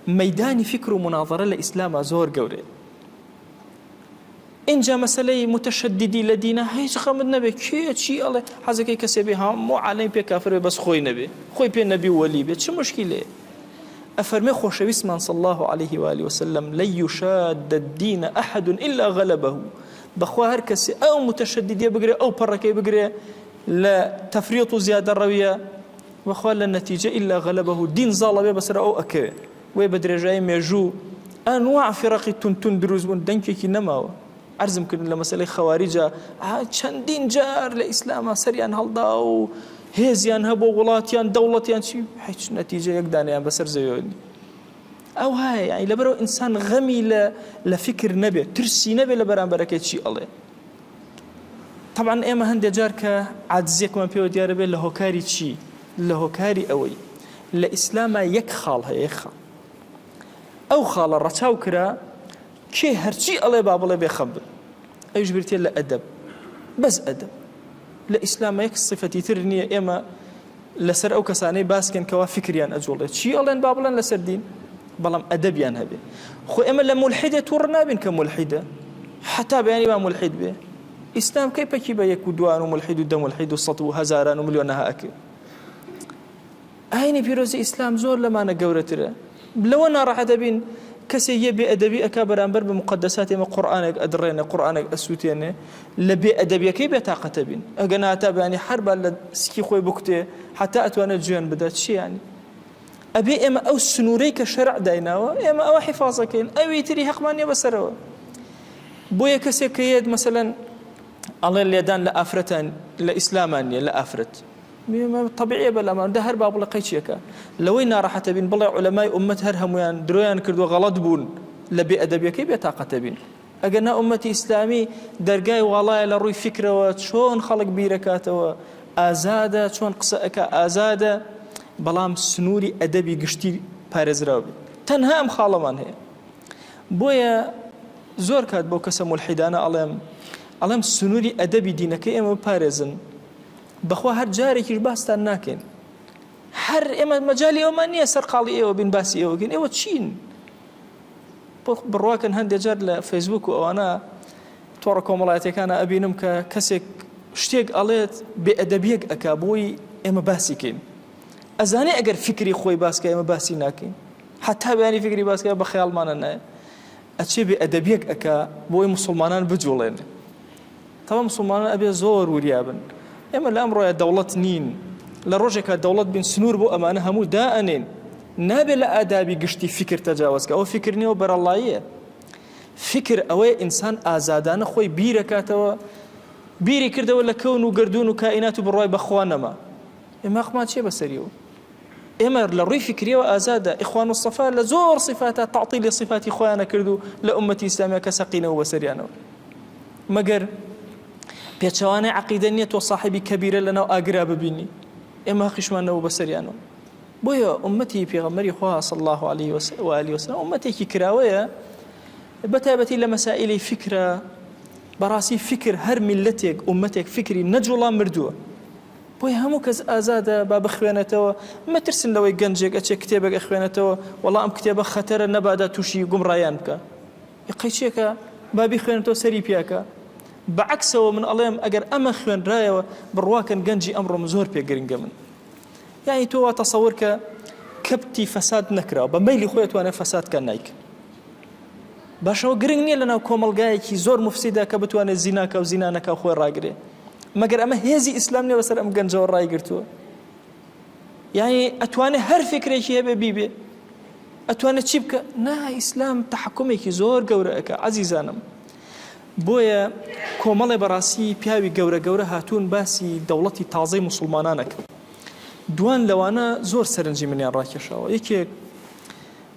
مەیدانی فیکر و مونازەرە لە ئیسلاما زۆر گەورەیە. ئینجا مەسەلەی متشددی لە دینە هیچ خەمت نەبێ کێ چی ئەڵێ حەزەکەی کەسێ بێ هەموو عالەمی پێ کافر بێ بەس خۆی نەبێ خۆی پێ نەبی و وەلی بێ چ مشکیلەیە ئەفەرمێ خۆشەویستمان صلی الله علیه و آله وسلم لن يشاد الدين احد الا غلبه بەخوا هەر کەسێ ئەو متشددیە بگرێ ئەو پەڕەکەی بگرێ لە تەفریط و زیادە ڕەویە بەخوا لە نەتیجە الا غلبه دین زاڵە بێ بەسەر ئەو ئەکەوێ بۆیە بە درێژایی مێژوو ئەنواع فیڕەقی توند توند دروست بوون دەنکێکی نەماوە عەرزم کردن لە مەسەلەی خەواریجا چەندین جار لە ئیسلاما سەریان هەڵدا و هێزیان هەبوو وڵاتیان دەوڵەتیان چی هیچ نەتیجە یەک دانیان بەسەر زەویەوە نیە ئەو هەیە یعنی لەبەرەوە ئینسان غەمی لە لە فکر نەبێت ترسی نەبێت لە بەرامبەرەکەی چی ئەڵێ طبعا ئێمە هەندێک جار کە عادزیەکمان پێوە دیارە بێت لە هۆکاری چی لە هۆکاری ئەوەی لە ئیسلاما یەک خاڵ هەیە یەک خاڵ ئەو خاڵە ڕەچاو کرا کێ هەرچی ئەڵێ با بڵێ بێخەم بن ئەویش بریتیە لە ئەدەب بەس ئەدەب لە ئیسلامە یەک سفەتی تر نییە ئێمە لەسەر ئەو کەسانەی باسکەن کەوا فکریان ئەجوڵێ چی ئەڵێن با بڵێن لەسەر دین بەڵام ئەدەبیان هەبێ خۆ ئێمە لە مولحیدە تووڕ نابین کە مولحیدە حتا بەیانی با مولحید بێ ئیسلام کەی پەکی بە یەک و دوان و مولحید و دە مولحید و سەد و هەزاران و ملیۆنەها ئەکرێ ئاینی پیرۆزی ئیسلام زۆر لەمانە گەورەترە لەوە ناڕەحەت ئەبین کەسێک یە بێ ئەدەبی ئەکا بەرامبەر بە مقدسات ئێمە قورئانێک ئەدڕێنێ قورئانێک ئەسووتێنێ لە بێ ئەدەبیەکەی بێ تاقەتە بین ئەگە ناتا بەیانی هەر با لە سکی خۆی بکوتێ حتا ئەتوانێت جوێن بدات چی یانی ئەبێ ئێمە ئەو سنوورەی کە شەرع دایناوە ئێمە ئەوە حیفاظەکەین ئەوی تری هەقمان نییە بەسەرەوە بۆیە کەسێک کە یەت مەسەلەن ئەڵێ لێدان لە ئافرەتان لە ئیسلامان نییە لە ئافرەت تەبیعیە بەلامان دە هەر با بڵێ قەیچیەکە لەوەی ناڕەحەتە بین بڵێ عولەمای ئومەت هەر هەمویان درۆیان کردووە غەڵەت بوون لە بێ ئەدەبیەکەی بێتاقەتە بین ئەگەر نا ئومەتی ئیسلامی دەرگای واڵایە لە ڕووی فیکرەوە چۆن خەڵک بیرەکاتەوە ئازادە چۆن قسە ئەکا ئازادە بەڵام سنووری ئەدەبی گشتی پارێزراو بێت تەنها ئەم خاڵەمان هەیە بۆیە زۆر کات بۆ کەسە مولحیدانە ئەڵێم ئەڵێم سنووری ئەدەبی دینەکەی ئێمە بپارێزن بەخوا هەر جارێکیش باستان ناکەین هەر ئێمە مەجالی ئەومان نییە سەرقاڵی ئێوە بین باسی ئێوە بکەین ئێوە چین بڕواکەن هەندێک جار لە فەیسبوک و ئەوانە تۆڕە کۆمەڵایەتەکانە ئەبینم کە کەسێک شتێک ئەڵێت بێ ئەدەبیەک ئەکا بۆی ئێمە باسی کەین ئەزانێ ئەگەر فکری خۆی باسکە ئێمە باسی ناکەین حتا بیانی فکری باسکە بە خەیاڵمانە نایە ئەچێ بێ ئەدەبیەک ئەکا بۆی مسلمانان بجوڵێنێ تەبعەن موسڵمانان ئەبێ زۆر وریا بن. ئێمە لە ئەمڕۆیا دەوڵەت نین. لە ڕۆژێکا دەوڵەت بین سنوور بۆ ئەمانە هەموو دائەنێین. نابێ لە ئادابی گشتی فیکر تەجاوەز کە. ئەوە فیکر نییە و بەرەڵاییە. فیکر ئەوەیە ئینسان ئازادانە خۆی بیرەکاتەوە، بیری کردەوە لە کەون و گەردوون و کائینات و بڕوای بە خوا نەما. ئێمە هەقمان چییە بەسەریەوە؟ ئێمە لە ڕووی فیکریەوە ئازادە. ئیخوان الصفا لە زۆر سیفاتا تەعتیلی سیفاتی خۆیانە کرد و لە ئوممەتی ئیسلامیە کەس هەقی نەبوو بەسەریانەوە. مەگەر پێچەوانەی عەقیدە نییە تۆ ساحێبی کەبیرە لەناو ئاگرا ببینی ئێمە هەقیشمان نەبوو بەسەریانەوە بۆیە ئومەتی پێغەمبەری خوا صلی الله علیه و آله وسلم ئومەتێکی کراوەیە بە تایبەتی لە مەسائلی فکرە بەڕاستی فکر هەر میلەتێک ئومەتێک فکری نەجوڵا مردووە بۆیە هەموو کەس ئازادە با بخوێنێتەوە مەترسن لەوەی گەنجێک ئەچێ کتێبێک ئەخوێنێتەوە وەڵا ئەم کتێبە خەتەرە نەبادا تووشی گومڕایان بکە قەیچێکە با بیخوێنێتەوە سەری پیاکە بە عەکسەوە من ئەڵێم ئەگەر ئەمە خوێنرایەوە بڕواکەن گەنجی ئەمڕۆم زۆر پێ گرنگە من یعنی تۆ وا تەسەور کە کەپتی فەساد نەکراوە بە مەیلی خۆی ئەتوانێت فەساد کە نایک باشەوە گرنگ نییە لەناو کۆمەڵگایەکی زۆر مفسیدا کە بتوانێت زیناکە و زینا نەکا و خۆی ڕاگرێ مەگەر ئەمە هێزی ئیسلام نییە بەسەر ئەم گەنجەوە ڕایگرتووە یعنی ئەتوانێت هەر فکرێکی هەبێ بیبێ ئەتوانێت چی بکە نا ئیسلام تەحکومێکی زۆر گەورە ئەکا عەزیزانم بۆیە کۆمەڵێ بەڕاستی پیاوی گەورە گەورە هاتوون باسی دەوڵەتی تازەی موسڵمانان ئەکەن دوان لەوانە زۆر سەرنجی منیان ڕاکێشاوە یەکێک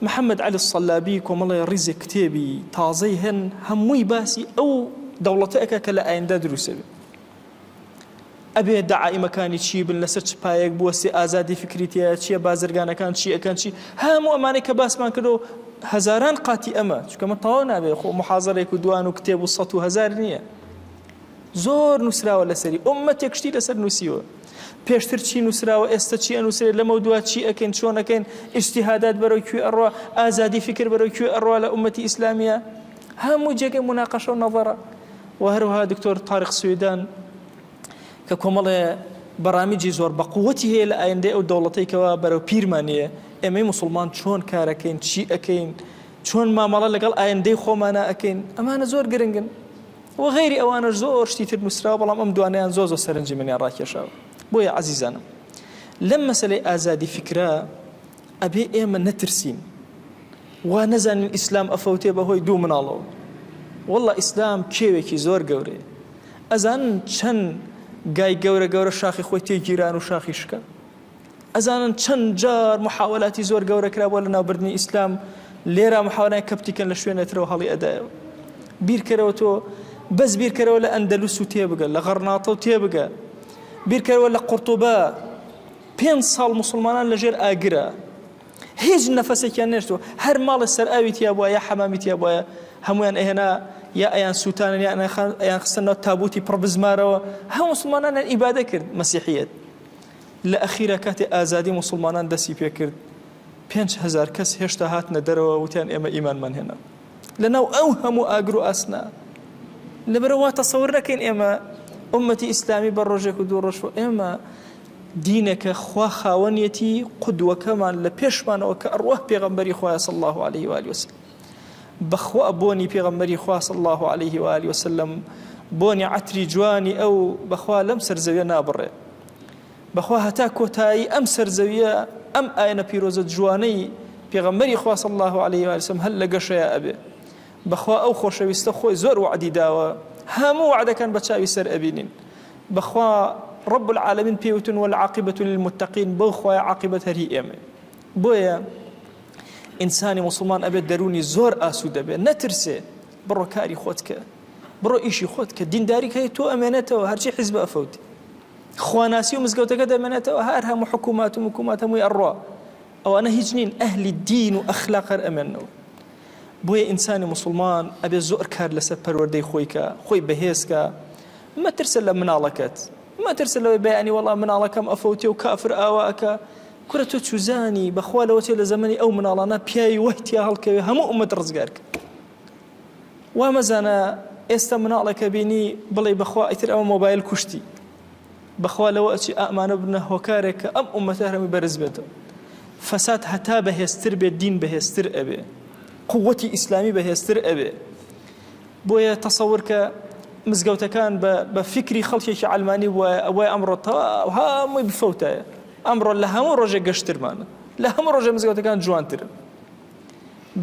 محەممەد عەلی سەلابی کۆمەڵێ ڕیزێک کتێبی تازەی هەن هەمووی باسی ئەو دەوڵەتە ئەکا کە لە ئایندە دروستە بێ ئەبێ دەعائیمەکانی چی بن لەسەر چ پایەک بوەستێ ئازادی فکری تیایە چیە بازرگانەکان چی ئەکەن چی هەموو ئەمانەی کە باسمان کردو. هەزاران قاتی ئەمە چونکە من تەواو نابێ خۆ محازەرێک و دوان و کتێب و سەد و هەزار نییە زۆر نووسراوە لەسەری ئومەتێک شتی لەسەر نووسیوە پێشتر چی نووسراوە ئێستا چی ئەنووسرێت لەمە دوا چی ئەکەین چۆن ئەکەین ئیجتیهادات بەرەو کوێ ئەڕوا ئازادی فکر بەرەو کوێ ئەڕوا لە ئومەتی ئیسلامیە هەموو جێگەی مناقەشە و نەظەرە و هەروەها دکتۆر تاریق سویدان کە کۆمەڵێ بەڕامیجی زۆر بەقوەتی هەیە لە ئایندەی ئەو دەوڵەتەی کەوا بەرەو پیرمان یە، ئێمەی موسڵمان چۆن کارەکەین، چی ئەکەین، چۆن مامەڵە لەگەڵ ئایندەی خۆمانا ئەکەین، ئەمانە زۆر گرنگن و غەیری ئەوانەش زۆر شتی تر نووسراوە، بەڵام ئەم دوانەیان زۆر زۆر سەرنجی منیان ڕاکێشاوە. بۆیە عەزیزانم لەم مەسەلەی ئازادی فیکرە ئەبێ ئێمە نەترسین، وا نەزانین ئیسلام ئەفەوتێ بەهۆی دوو مناڵەوە، وەڵڵا ئیسلام کێوێکی زۆر گەورەیە، ئەزانن چەند گای گەورە گەورە شاخی خۆی تێ گیران و شاخی شکا؟ ئەزانن چەند جار محاولاتی زۆر گەورە کرا بۆ لەناوبردنی ئیسلام لێرە محاولای کەپتی کەن لە شوێنێترەوە هەڵی ئەدایەوە. بیرکەرەوە تۆ بەس بیرکەرەوە لە ئەندەلوس و تێبگە لە غەڕناتە و تێبگە بیرکەرەوە لە قورتوبە پێنج ساڵ موسڵمانان لەژێر ئاگرە هیچ نەفەسێکیان نێشتووە هەر ماڵێ سەرئاوی تیا بووە یا حەمامی تیا بووە هەمویان ئەهێنا یا ئەیان سووتانن یا ئەیان خستن ناو تابوتی پڕ بزمارەوە هەموو مسلمانانیان ئیبادە کرد مەسیحیەت لە ئەخیرا کاتێ ئازادی مسلمانان دەستی پێکرد 5هزار کەس هێشتا هاتنە دەرەوە وتیان ئێمە ئیمانمان هێنا لەناو ئەو هەموو ئاگر و ئاسنا لەبەرەوە وا تەسەور نەکەین ئێمە ئومەتی ئیسلامی بە ڕۆژێک و دوو ڕۆژ ئێمە دینێکە خوا خاوەنیەتی قودوەکەمان لە پێشمانەوە کە ئەڕواه پێغەمبەری خوایە صلی الله علیه و آله وسلم بەخوا بۆنی پێغەمبەری خوا صلی الله علیه و آله وسلم بۆنی عەتری جوانی ئەو بەخوا لەم سەر زەویە نابڕێ بەخوا هەتا کۆتایی ئەم سەر زەویە ئەم ئاینە پیرۆزە جوانەی پێغەمبەری خوا صلی الله علیه و آله وسلم هەر لە گەشەیا ئەبێ بەخوا ئەو خۆشەویستە خۆی زۆر وەعدی داوە هەموو وەعدەکان بە چاوی سەر ئەبینین بەخوا رب العالمین پێی وتون والعاقبە للمتقین بەو خوایە عاقبەت هەر هی ئێمەیە بۆیە ئینسانی موسڵمان ئەبێت دەروونی زۆر ئاسوودە بێت نەترسێ بڕۆ کاری خۆت کە بڕۆ ئیشی خۆت کە دینداری کەی تۆ ئەمێنێتەوە هەرچی حیزب ئەفەوتی خواناسی و مزگەوتەکە دەمێنێتەوە هەر هەموو حکوومات و حکوومات هەمووی ئەڕوا ئەوانە هیچ نین ئەهلی دین و ئەخلاق هەر ئەمێنەوە بۆیە ئینسانی موسڵمان ئەبێ زۆر کار لەسەر پەروەردەی خۆی کە خۆی بەهێز کە مەترسە لە مناڵەکەت مەترسە لەوەی بەیانی وەڵا مناڵەکەم ئەفەوتێ و کافر ئاوا ئەکا کورە تۆ چوزانی بەخوا لەوە چێ لە زەمەنی ئەو مناڵانە پیاوی وای تیا هەڵکەوێ هەموو ئومەت ڕزگار کە وا مەزانە ئێستا مناڵێکە بینی بڵێ بەخوا ئیتر ئەمە مۆبایل کوشتی بەخوا لەوە ئەچی ئامانە بنە هۆکارێک کە ئەم ئومەتە هەرمی بەرز بێتەوە فەساد هەتا بەهێزتر بێت دین بەهێزتر ئەبێ قوتی ئیسلامی بەهێزتر ئەبێ بۆیە تەسەور کە مزگەوتەکان بە بە فیکری خەڵکێکی عەلمانی بوایە ئەبوایە ئەمڕۆ تەواو هەمووی بفەوتایە ئەمڕۆ لە هەموو ڕۆژێک گەشترمانە لە هەموو ڕۆژێ مزگەوتەکان جوانترن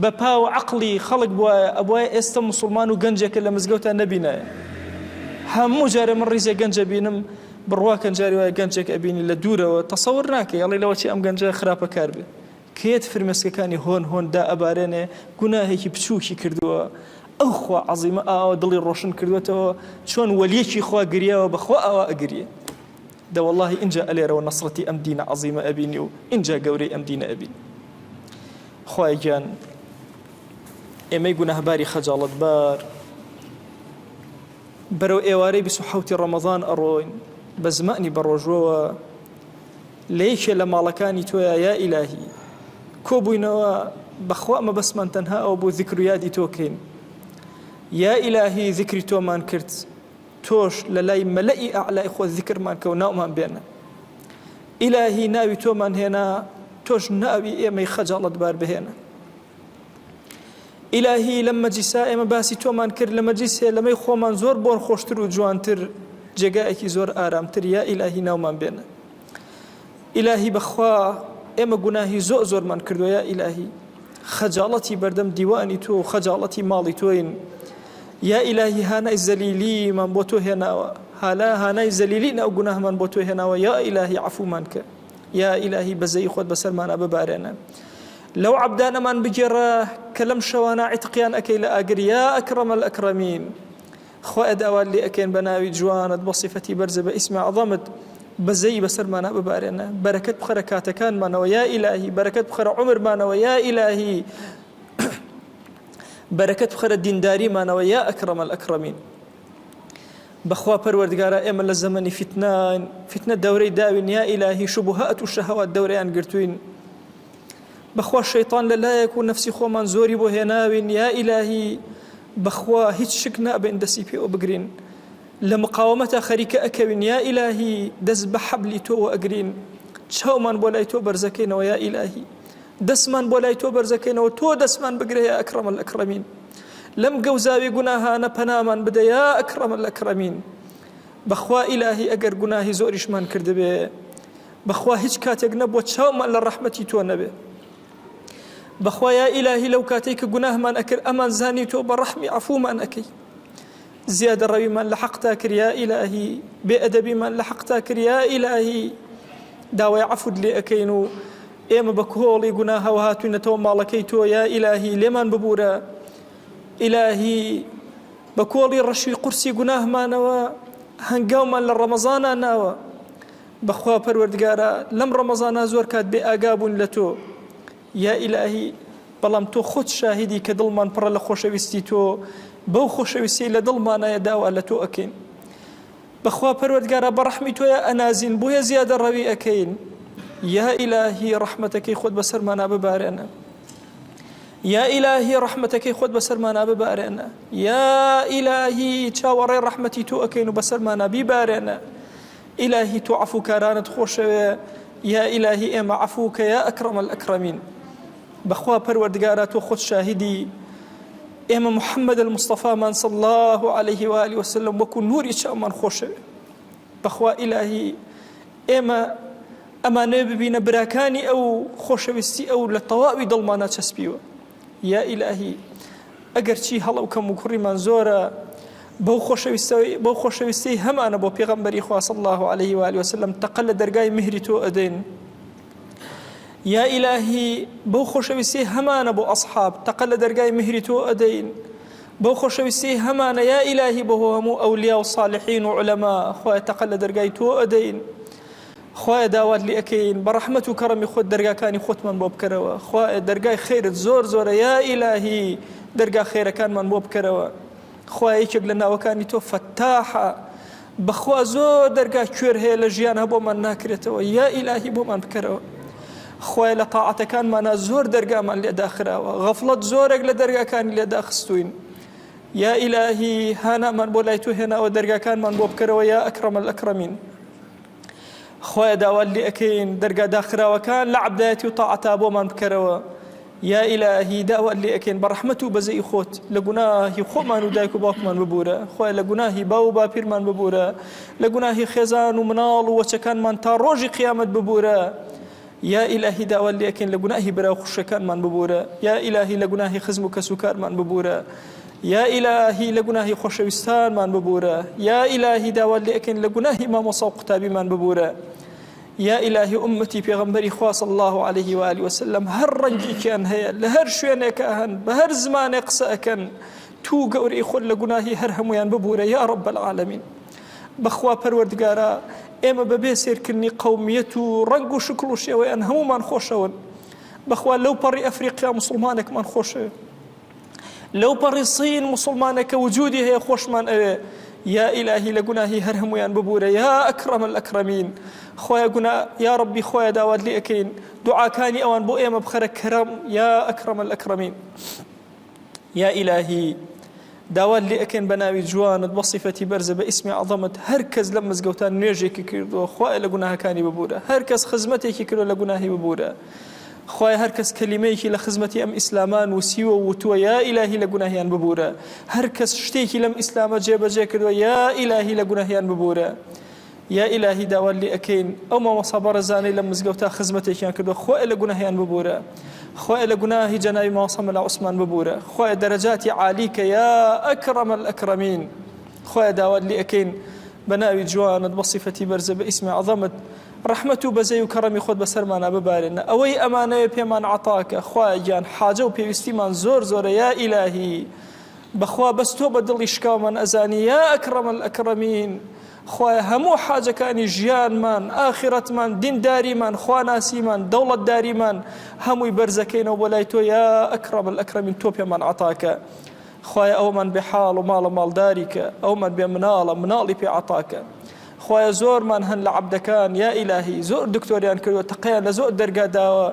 بە پا و عەقڵی خەڵک بوایە ئەبوایە ئێستا مسوڵمان و گەنجێکە لە مزگەوتا نەبینایە هەموو جارێ من ڕیزێ گەنجە بینم بڕواکەن جاری وایە گەنجێک ئەبینی لە دوورەوە تەسەور ناکەی ئەڵێ لەوە چی ئەم گەنجە خراپەکار بێ کێت فرمێسکەکانی هۆن هۆن دائەبارێنێ گوناهێکی بچووکی کردووە ئەو خوا عەزیمە ئاوا دڵی ڕۆشن کردووەتەوە چۆن وەلیەکی خوا گریاوە بەخوا ئاوا ئەگریێ دە وەڵاهی ئینجا ئەلێرەوە نەسرەتی ئەم دینە عەزیمە ئەبینی و ئینجا گەورەی ئەم دینە ئەبینی خوایە گیان ئێمەی گوناهباری خەجاڵەتبار بەرەو ئێوارەی 27 ڕەمەضان ئەڕۆین بە زمانی بەڕۆژوەوە لە یەکێ لە ماڵەکانی تۆیا یا ئیلاهی کۆبووینەوە بەخوا مەبەستمان تەنها ئەوە بوو زیکر و یادی تۆ کەین یا ئیلاهی زیکری تۆمان کرد تۆش لە لای مەلەئی ئەعلای خۆت زیکرمان کە و ناومان بێنە ئیلاهی ناوی تۆمان هێنا تۆش ناوی ئێمەی خەجاڵەتبار بهێنە ئیلاهی لەم مەجلیسا ئێمە باسی تۆمان کرد لە مەجلیسێ لەمەی خۆمان زۆر بۆن خۆشتر و جوانتر جێگایەکی زۆر ئارامتر یا ئیلاهی ناومان بێنە ئیلاهی بەخوا ئێمە گوناهی زۆر زۆرمان کردووە یا ئیلاهی خەجاڵەتی بەردەم دیوانی تۆ و خەجاڵەتی ماڵی تۆین یا ئیلاهی هانای زەلیلیمان بۆ تۆ هێناوە هالا هانای زەلیلی ناو گوناهمان بۆ تۆ هێناوە یا ئیلاهی عەفومان کە یا ئیلاهی بەزەیی خۆت بەسەرمانا ببارێنە لەو عەبدانەمان بگێڕە کە لەم شەوانە عیتقیان ئەکەی لە ئاگر یا ئەکرەم الئەکرەمین خوایە داوات لێ ئەکەین بە ناوی جوانت بە سیفەتی بەرزە بە ئیسمی عەظەمت بەزەیی بەسەرمانا ببارێنە بەرەکەت بخەرە کاتەکانمانەوە یا ئیلاهی بەرەکەت بخەرە عومرمانەوە یا ئیلاهی. بەرەکەت بخەرە دینداریمانەوە یا اکرم الاکرمین. بەخوا پەروەردگارا ئێمە لە زەمەنی فیتناین، فیتنە دەورەی داوین یا ئیلاهی شوبهات و شەهەوات دەورەیان گرتووین. بەخوا شەیتان لە لایەک و نەفسی خۆمان زۆری بۆ هێناوین یا ئیلاهی بەخوا هیچ شک نابین دەسی پێوە بگرین. لە مقاومەتا خەریکە ئەکەوین یا ئیلاهی دەست بە حەبلی تۆوە ئەگرین چاومان بۆ لای تۆ بەرزەکەینەوە یا ئیلاهی دەستمان بۆ لای تۆ بەرزەکەینەوە تۆ دەستمان بگرە یا ئەکرەم الئەکرەمین لەم گەوزاوی گوناهانە پەنامان بدە یا ئەکرەم الئەکرەمین بەخوا ئیلاهی ئەگەر گوناهی زۆریشمان کردبێ بەخوا هیچ کاتێک نەبووە چاومان لە ڕەحمەتی تۆ نەبێ بەخوا یا ئیلاهی لەو کاتێک کە گوناهمان ئەکرد ئەمان زانی تۆ بە ڕەحمی عەفومان ئەکەی زیادەڕەویمان لە حەقتا کرد یا ئیلاهی، بێ ئەدەبیمان لە حەقتا کرد یا ئیلاهی، داوای عەفوت لێ ئەکەین و ئێمە بە کۆڵی گوناهەوە هاتوینەتەوە ماڵەکەی تۆ یا ئیلاهی لێمان ببورە ئیلاهی بە کۆڵی ڕەشی قورسی گوناهمانەوە هەنگاومان لە ڕەمەزانا ناوە بەخوا پەروەردگارا لەم ڕەمەزانا زۆر کات بێ ئاگا بوون لە تۆ یا ئیلاهی بەڵام تۆ خۆت شاهیدی کە دڵمان پڕە لە خۆشەویستی تۆ بەو خۆشەویستیەی لە دڵمانایە داوا لە تۆ ئەکەین بەخوا پەروەردگارا بە ڕەحمی تۆیا ئەنازین بۆیە زیادە ڕەوی ئەکەین یا ئیلاهی ڕەحمەتەکەی خۆت بەسەرمانا ببارێنە یا ئیلاهی ڕەحمەتەکەی خۆت بەسەرمانا ببارێنە یا ئیلاهی چاوەڕێ ڕەحمەتی تۆ ئەکەین و بەسەرمانا بیبارێنە ئیلاهی تۆ عەفوکارانت خۆشەوێ یا ئیلاهی ئێمە عەفوکە یا ئەکرەم الئەکرەمین بەخوا پەروەردگارا تۆ خۆت شاهیدی ئێمە محمد المصطفامان صلی الله علیه و آله وسلم وەکو نوری چاومان خۆشەوێ بەخوا ئیلاهی ئێمە ئەمانەوێ ببینە براکانی ئەو خۆشەویستی ئەو لە تەواوی دڵمانە چەسپیوە یا ئیلاهی ئەگەرچی هەڵە و کەموکوڕیمان زۆرە بەو خۆشەویستەوەی بەو خۆشەویستی هەمانە بۆ پێغەمبەری خوا صلی الله علیه و آله وسلم تەقە لە دەرگای مهری تۆ ئەدەین یا ئیلاهی بەو خۆشەویستی هەمانە بۆ ئەصحاب تەقە لە دەرگای مهری تۆ ئەدەین بەو خۆشەویستی هەمانە یا ئیلاهی بۆ هەموو ئەولیا و صالحین و علەما خوایە تەقە لە دەرگای تۆ ئەدەین خوایە داوات لێ ئەکەین بە ڕەحمەت و کەڕەمی خۆت دەرگاکانی خۆتمان بۆ بکەرەوە خوایە دەرگای خێرت زۆر زۆرە یا ئیلاهی دەرگا خێرەکانمان بۆ بکەرەوە خوایە یەکێک لە ناوەکانی تۆ فەتاحە بەخوا زۆر دەرگا کوێر هەیە لە ژیان هەبۆمان ناکرێتەوە یا ئیلاهی بۆمان بکەرەوە خوایە لە تاعەتەکانمانە زۆر دەرگامان لێ داخراوە غەفڵەت زۆرێک لە دەرگاکانی لێ داخستوین یا ئیلاهی هانامان بۆ لای تۆ هێناوە دەرگاکانمان بۆ بکەرەوە یا ئەکرەم الئەکرەمین خوایە داوات لێ ئەکەین دەرگا داخراوەکان لە عەبدایەتی و تاعەتا بۆمان بکەرەوە یا ئیلاهی داوات لێ ئەکەین بە ڕەحمەت و بەزەی خۆت لە گوناهی خۆمان و دایک و باوکمان ببوورە خوایە لە گوناهی باو و باپیرمان ببوورە لە گوناهی خێزان و مناڵ و وەچەکانمان تا ڕۆژی قیامەت ببوورە یا ئیلاهی داوات لێ ئەکەین لە گوناهی برا و خوشکەکانمان ببوورە یا ئیلاهی لە گوناهی خزم و کەس و کارمان ببوورە یا ئیلاهی لە گوناهی خۆشەویستانمان ببوورە یا ئیلاهی داوات لێ ئەکەین لە گوناهی مامۆسا و قوتابیمان ببوورە یا ئیلاهی ئوممەتی پێغەمبەری خوا صلی الله علیه و آله وسلم هەر ڕەنگێکیان هەیە لە هەر شوێنێکە هەن بە هەر زمانێک قسە ئەکەن تو گەورەی خۆت لە گوناهی هەر هەمویان ببوورە یا رب العالمین بەخوا پەروەردگارا ئێمە بەبێ سێرکردنی قەومیەت و ڕەنگ و شکڵ و شێوەیان هەمومان خۆشەون بەخوا لەو پەڕی ئەفریقیا مسلمانێکمان خۆشەوێ لەو پەڕی سین مسلمانێک کە وجودی هەیە خۆشمان ئەوێ یا ئیلاهی لە گوناهی هەر هەمویان ببوورە یا ئەکرەم الئەکرەمین خۆیە گونا یا ڕەبی خۆیە داوات لێ ئەکەین دوعاکانی ئەوان بۆ ئێمە بخەرە کەرەم یا ئەکرەم الئەکرەمین یا ئیلاهی داوات لێ ئەکەین بە ناوی جوانت بە سیفەتی بەرزە بە ئیسمی عەظەمت هەر کەس لەم مزگەوتە نوێژێکی کردووە خوایە لە گوناهەکانی ببوورە هەر کەس خزمەتێکی کردووە لە گوناهی ببوورە خوایە هەر کەس کەلیمەیەکی لە خزمەتی ئەم ئیسلامە نووسیوە و وتووە یا ئیلاهی لە گوناهیان ببوورە هەر کەس شتێکی لەم ئیسلامە جێبەجێ کردووە یا ئیلاهی لە گوناهیان ببوورە یا ئیلاهی داوات لێ ئەکەین ئەو مامۆستا بەڕێزانەی لەم مزگەوتە خزمەتێکیان کردووە خوایە لە گوناهیان ببورە خوایە لە گوناهی جەنابی مامۆستا مەلا عوسمان ببورە خوایە دەرەجاتی عالی کە یا ئەکرەم الئەکرەمین خوایە داوات لێ ئەکەین بە ناوی جوانت بە سیفەتی بەرزە بە ئیسمی عەظەمت ڕەحمەت و بەزەی و کەڕەمی خۆت بەسەرمانا ببارێنە ئەوەی ئەمانەوێ پێمان عەتاکە خوایە گیان حاجە و پێویستیمان زۆر زۆرە یا ئیلاهی بەخوا بەس تۆ بە دڵی شکاومان ئەزانی یا ئەکرەم الئەکرەمین. خوایە هەموو حاجەکانی ژیانمان، ئاخیرەتمان، دینداریمان، خواناسیمان، دەوڵەتداریمان هەمووی بەرزەکەینەوە بۆ لای تۆ یا اکرم الاکرمین تۆ پێمان عەتاکە. خوایە ئەومان بێ حاڵ و ماڵە ماڵداری کە، ئەومان بێ مناڵە مناڵی پێ عەتاکە. خوایە زۆرمان هەن لە عەبدەکان یا ئیلاهی زۆر دکتۆریان کردووە تەقەیان لە زۆر دەرگا داوە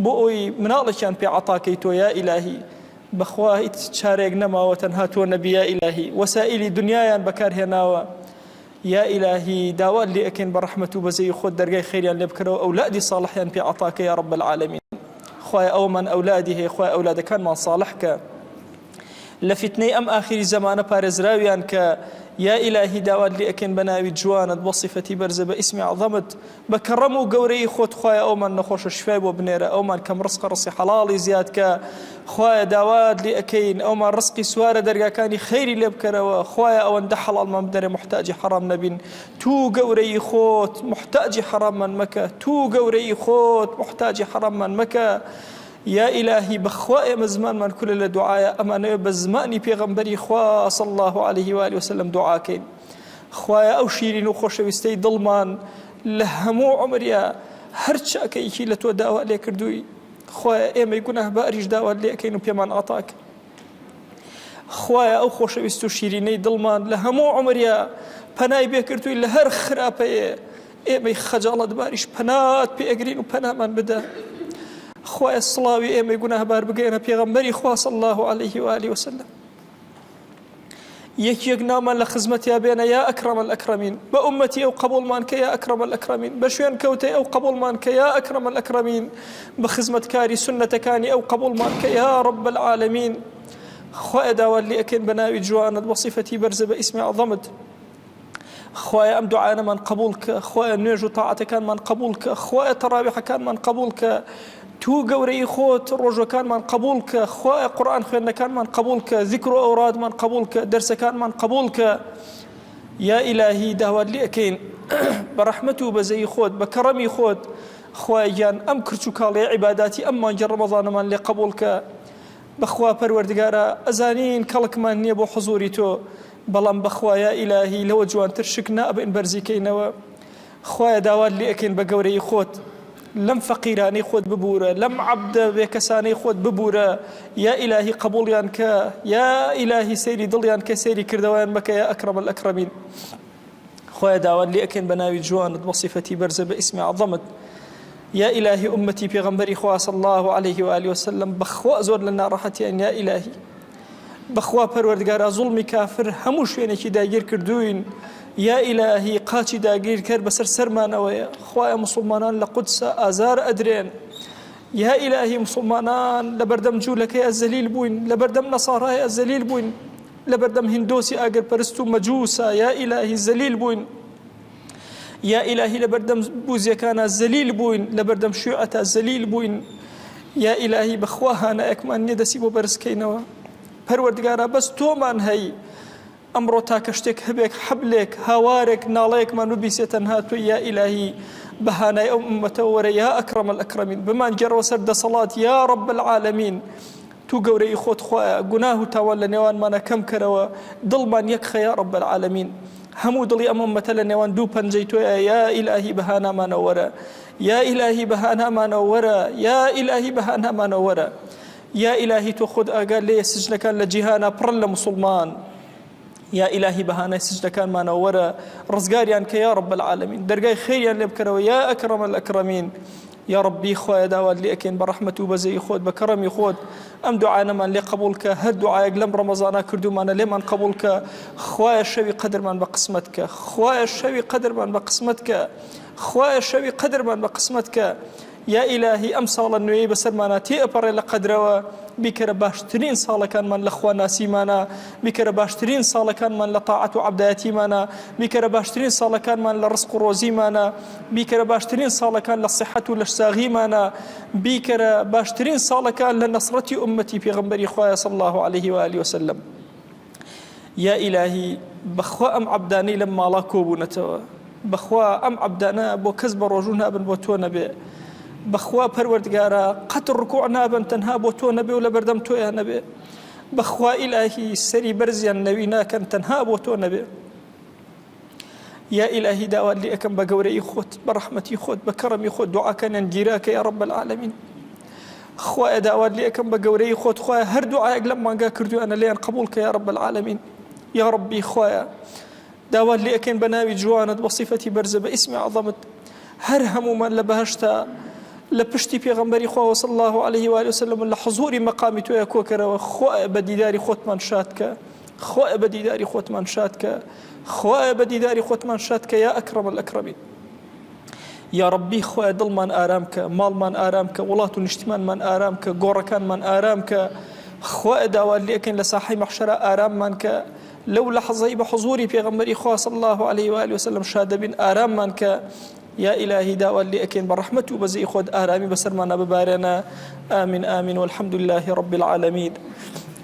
بۆ ئەوی مناڵێکیان پێ عەتاکەی تۆ یا ئیلاهی بەخوا هیچ چارەیەک نەماوە تەنها تۆ نەبی یا ئیلاهی وەسائیلی دنیایان بەکار هێناوە یا ئیلاهی داوات لێ ئەکەین بە ڕەحمەت و بەزەیی خۆت دەرگای خێریان لێ بکەرەوە ئەولادی ساڵحیان پێ عەتاکە یا رب العالمین خوایە ئەومان ئەولادی هەیە خوایە ئەولادەکانمان ساڵح کە لە فیتنەی ئەم ئاخیری زەمانە پارێزراویان کە یا ئیلاهی داوات لێ ئەکەین بە ناوی جوانت بە سیفەتی بەرزە بە ئیسمی عەزەمت بە کەڕەم و گەورەیی خۆت خوایە ئەومان نەخۆشە شفای بۆ بنێرە ئەومان کەم ڕزقە ڕزقی حەڵاڵی زیاد کە خوایە داوات لێ ئەکەین ئەومان ڕزقی سوارە دەرگاکانی خەیری لێ بکەرەوە خوایە ئەوەندە حەڵاڵمان بدەرێ موحتاجی حەڕام نەبین تو گەورەیی خۆت موحتاجی حەڕاممان مەکە تو گەورەیی خۆت موحتاجی حەڕاممان مەکە یا ئیلاهی بەخوا ئێمە زمانمان کولە لە دوعایە ئەمانەوێ بە زمانی پێغەمبەری خوا صلی الله علیه و آله وسلم دوعاکەین خوایە ئەو شیرین و خۆشەویستەی دڵمان لە هەموو عومریا هەر چاکەیەکی لە تۆ داوا لێ کردووی خوایە ئێمەی گوناهباریش داوات لێ ئەکەین و پێمان عەتاکە خوایە ئەو خۆشەویست و شیرینەی دڵمان لە هەموو عومریا پەنای بێکردووی لە هەر خراپەیە ئێمەی خەجاڵەتباریش پەنات پێ ئەگرین و پەنامان بدە خوایە سڵاوی ئێمەی گوناهبار بگەیەنە پێغەمبەری خوا صلی الله علیه و آله وسلم یەک یەک ناومان لە خزمەتیا بێنە یا ئەکرەم الئەکرەمین بە ئومەتی ئەو قەبوڵمان کە یا ئەکرەم الئەکرەمین بە شوێن کەوتەی ئەو قەبوڵمان کە یا ئەکرەم الئەکرەمین بە خزمەتکاری سوننەتەکانی ئەو قەبوڵمان کە یا رب العالمین خوایە داوات لێ ئەکەین بە ناوی جوانت بە سیفەتی بەرزە بە ئیسمی عەظەمت خوایە ئەم دوعایانەمان قبوڵ کە خوایە نوێژ و تاعەتەکانمان قبوڵ کە خوایە تەڕاویحەکانمان قبوڵ کە تو گەورەی خۆت ڕۆژەکانمان قبوڵ کە خوایە قورئان خوێندنەکانمان قبوڵ کە زیکر و ئەورادمان قبوڵ کە دەرسەکانمان قبوڵ کە یا ئیلاهی داوات لێ ئەکەین بە ڕەحمەت و بەزەیی خۆت بە کەڕەمی خۆت خوایە گیان ئەم کرچ و کاڵی عیباداتی ئەم مانگی ڕەمەزانەمان لێ قبوڵ کە بەخوا پەروەردگارا ئەزانین کەڵکمان نیە بۆ حزوری تۆ بەڵام بەخوا یا ئیلاهی لەوە جوانتر شک نابەین بەرزی کەینەوە خوایە داوات لێ ئەکەین بە گەورەیی خۆت لەم فەقیرانەی خۆت ببورە لەم عەبدە بێکەسانەی خۆت ببورە یا ئیلاهی قبوڵیان کە یا ئیلاهی سەیری دڵیان کە سەیری کردەوەیان مەکە یا ئەکرەم الئەکرەمین خوایە داوات لێ ئەکەین بە ناوی جوانت بە سیفەتی بەرزە بە ئیسمی عەظەمت یا ئیلاهی ئومەتی پێغەمبەری خوا صلی الله علیه و آله وسلم بەخوا زۆر لە ناڕەحەتیان یا ئیلاهی بەخوا پەروەردگارا زوڵمی کافر هەموو شوێنێکی داگیر کردوین یا ئیلاهی قاچی داگیرکەر بەسەر سەرمانەوەیە خوایە مسلمانان لە قودسە ئازار ئەدرێن یا ئیلاهی مسلمانان لەبەردەم جوولەکەی زەلیل بووین لەبەردەم نەسارای زەلیل بووین لەبەردەم هیندۆسی ئاگرپەرست و مەجوسا یا ئیلاهی زەلیل بووین یا ئیلاهی لەبەردەم بوزیەکانا زەلیل بووین لەبەردەم شیعەتا زەلیل بووین یا ئیلاهی بەخوا هانایەکمان نییە دەستی بۆ بەرزکەینەوە پەروەردگارا بەس تۆمان هەی ئەمڕۆ تاکە شتێک هەبێک حەبلێک هاوارێک ناڵەیەکمان ببیسێ تەنها تۆ یا ئیلاهی بە هانای ئەو ئوممەتەوە وەرە یا ئەکرەم الئەکرەمین بمانگێڕەوە سەر دەسەڵات یا رب العالمین تو گەورەی خۆت خوایە گوناه و تاوان لە نێوانمانە کەم کەرەوە دڵمان یەک خە یا رب العالمین هەموو دڵی ئەم ئوممەتە لە نێوان دوو پەنجەی تۆیە یا ئیلاهی بە هانامانەوە وەرە یا ئیلاهی بە هانامانەوە وەرە یا ئیلاهی بە هانامانەوە وەرە یا ئیلاهی تۆ خۆت ئاگات لێیە سجنەکان لە جیهانا پڕن لە موسڵمان یا ئیلاهی بە هانای سجدەکانمانەوە وەرە ڕزگاریان کە یا رب العالمین دەرگای خێریان لێ بکەرەوە یا ئەکرەم الئەکرەمین یا ربی خوایە داوات لێ ئەکەین بە ڕەحمەت و بەزەیی خۆت بە کەڕەمی خۆت ئەم دوعانەمان لێ قبوڵ کە هەر دوعایەک لەم ڕەمەزانە کردومانە لێمان قبوڵ کە خوایە شەوی قەدرمان بە قسمەت کە خوایە شەوی قەدرمان بە قسمەت کە خوایە شەوی قەدرمان بە قسمەت کە یا ئیلاهی ئەم ساڵە نوێیەی بەسەرمانا تێئەپەڕێ لە قەدرەوە بیکەرە باشترین ساڵەکانمان لە خوا ناسیمانا بیکەرە باشترین ساڵەکانمان لە تاعەت و عەبدایەتیمانا بیکەرە باشترین ساڵەکانمان لە ڕزق و ڕۆزیمانا بیکەرە باشترین ساڵەکان لە سیحەت و لەشساغیمانا بیکەرە باشترین ساڵەکان لە نەسرەتی ئوممەتی پێغەمبەری خوایە صلی الله علیه و آله وسلم. یا ئیلاهی بەخوا ئەم عەبدانەی لەم ماڵا کۆبوونەتەوە بەخوا ئەم عەبدانە بۆ کەس بە ڕۆژوو نابن بۆ تۆ نەبێ بەخوا پەروەردگارا قەت ڕکوع نابن تەنها بۆ تۆ نەبێ و لەبەردەم تۆیان نەبێ بەخوا ئیلاهی سەری بەرزیان نەوی ناکەن تەنها بۆ تۆ نەبێ. یا ئیلاهی داوات لێ ئەکەم بە گەورەیی خۆت بە ڕەحمەتی خۆت بە کەڕەمی خۆت دوعاکانیان گیراکە یا رب العالمین خوایە داوات لێ ئەکەم بە گەورەیی خۆت خوایە هەر دوعایەک لەم مانگا کردویانە لێیان قبوڵ کە یا رب العالمین یا ربی خوایە داوات لێ ئەکەین بە ناوی جوانت بە سیفەتی بەرزە بە ئیسمی عەظەمت هەر هەموومان لە بەهەشتا لە پشتی پێغەمبەری خوا صلی الله علیه و آله وسلم لە حزوری مەقامی تۆیا کۆکەرەوە خوایە بە دیداری خۆتمان شاد کە خوایە بە دیداری خۆتمان شاد کە خوایە بە دیداری خۆتمان شاد کە یا ئەکرەم الئەکرەمین یا ڕەبی خوایە دڵمان ئارام کە ماڵمان ئارام کە وڵات و نیشتیمانمان ئارام کە گۆڕەکانمان ئارام کە خوایە داوات لێکەین لە ساحەی مەحشەرا ئاراممان کە لەو لەحزەی بە حزوری پێغەمبەری خوا صلی الله علیه و آله وسلم شاد دەبین ئاراممان کە یا ئیلاهی داوات لێ ئەکەین بە ڕەحمەت و بەزەی خۆت ئارامی بەسەرمانا ببارێنە آمین آمین والحمد لله رب العالمین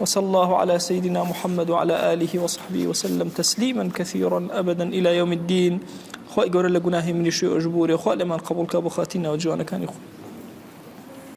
وصلى الله على سيدنا محمد وعلى آله وصحبه وسلم تسليما كثيرا أبدا إلى يوم الدين خوای گەورە لە گوناهی منیش ئەژبوورێ خوا لێمان قبوڵ کە بۆ خاتری ناوە جوانەکانی خۆی.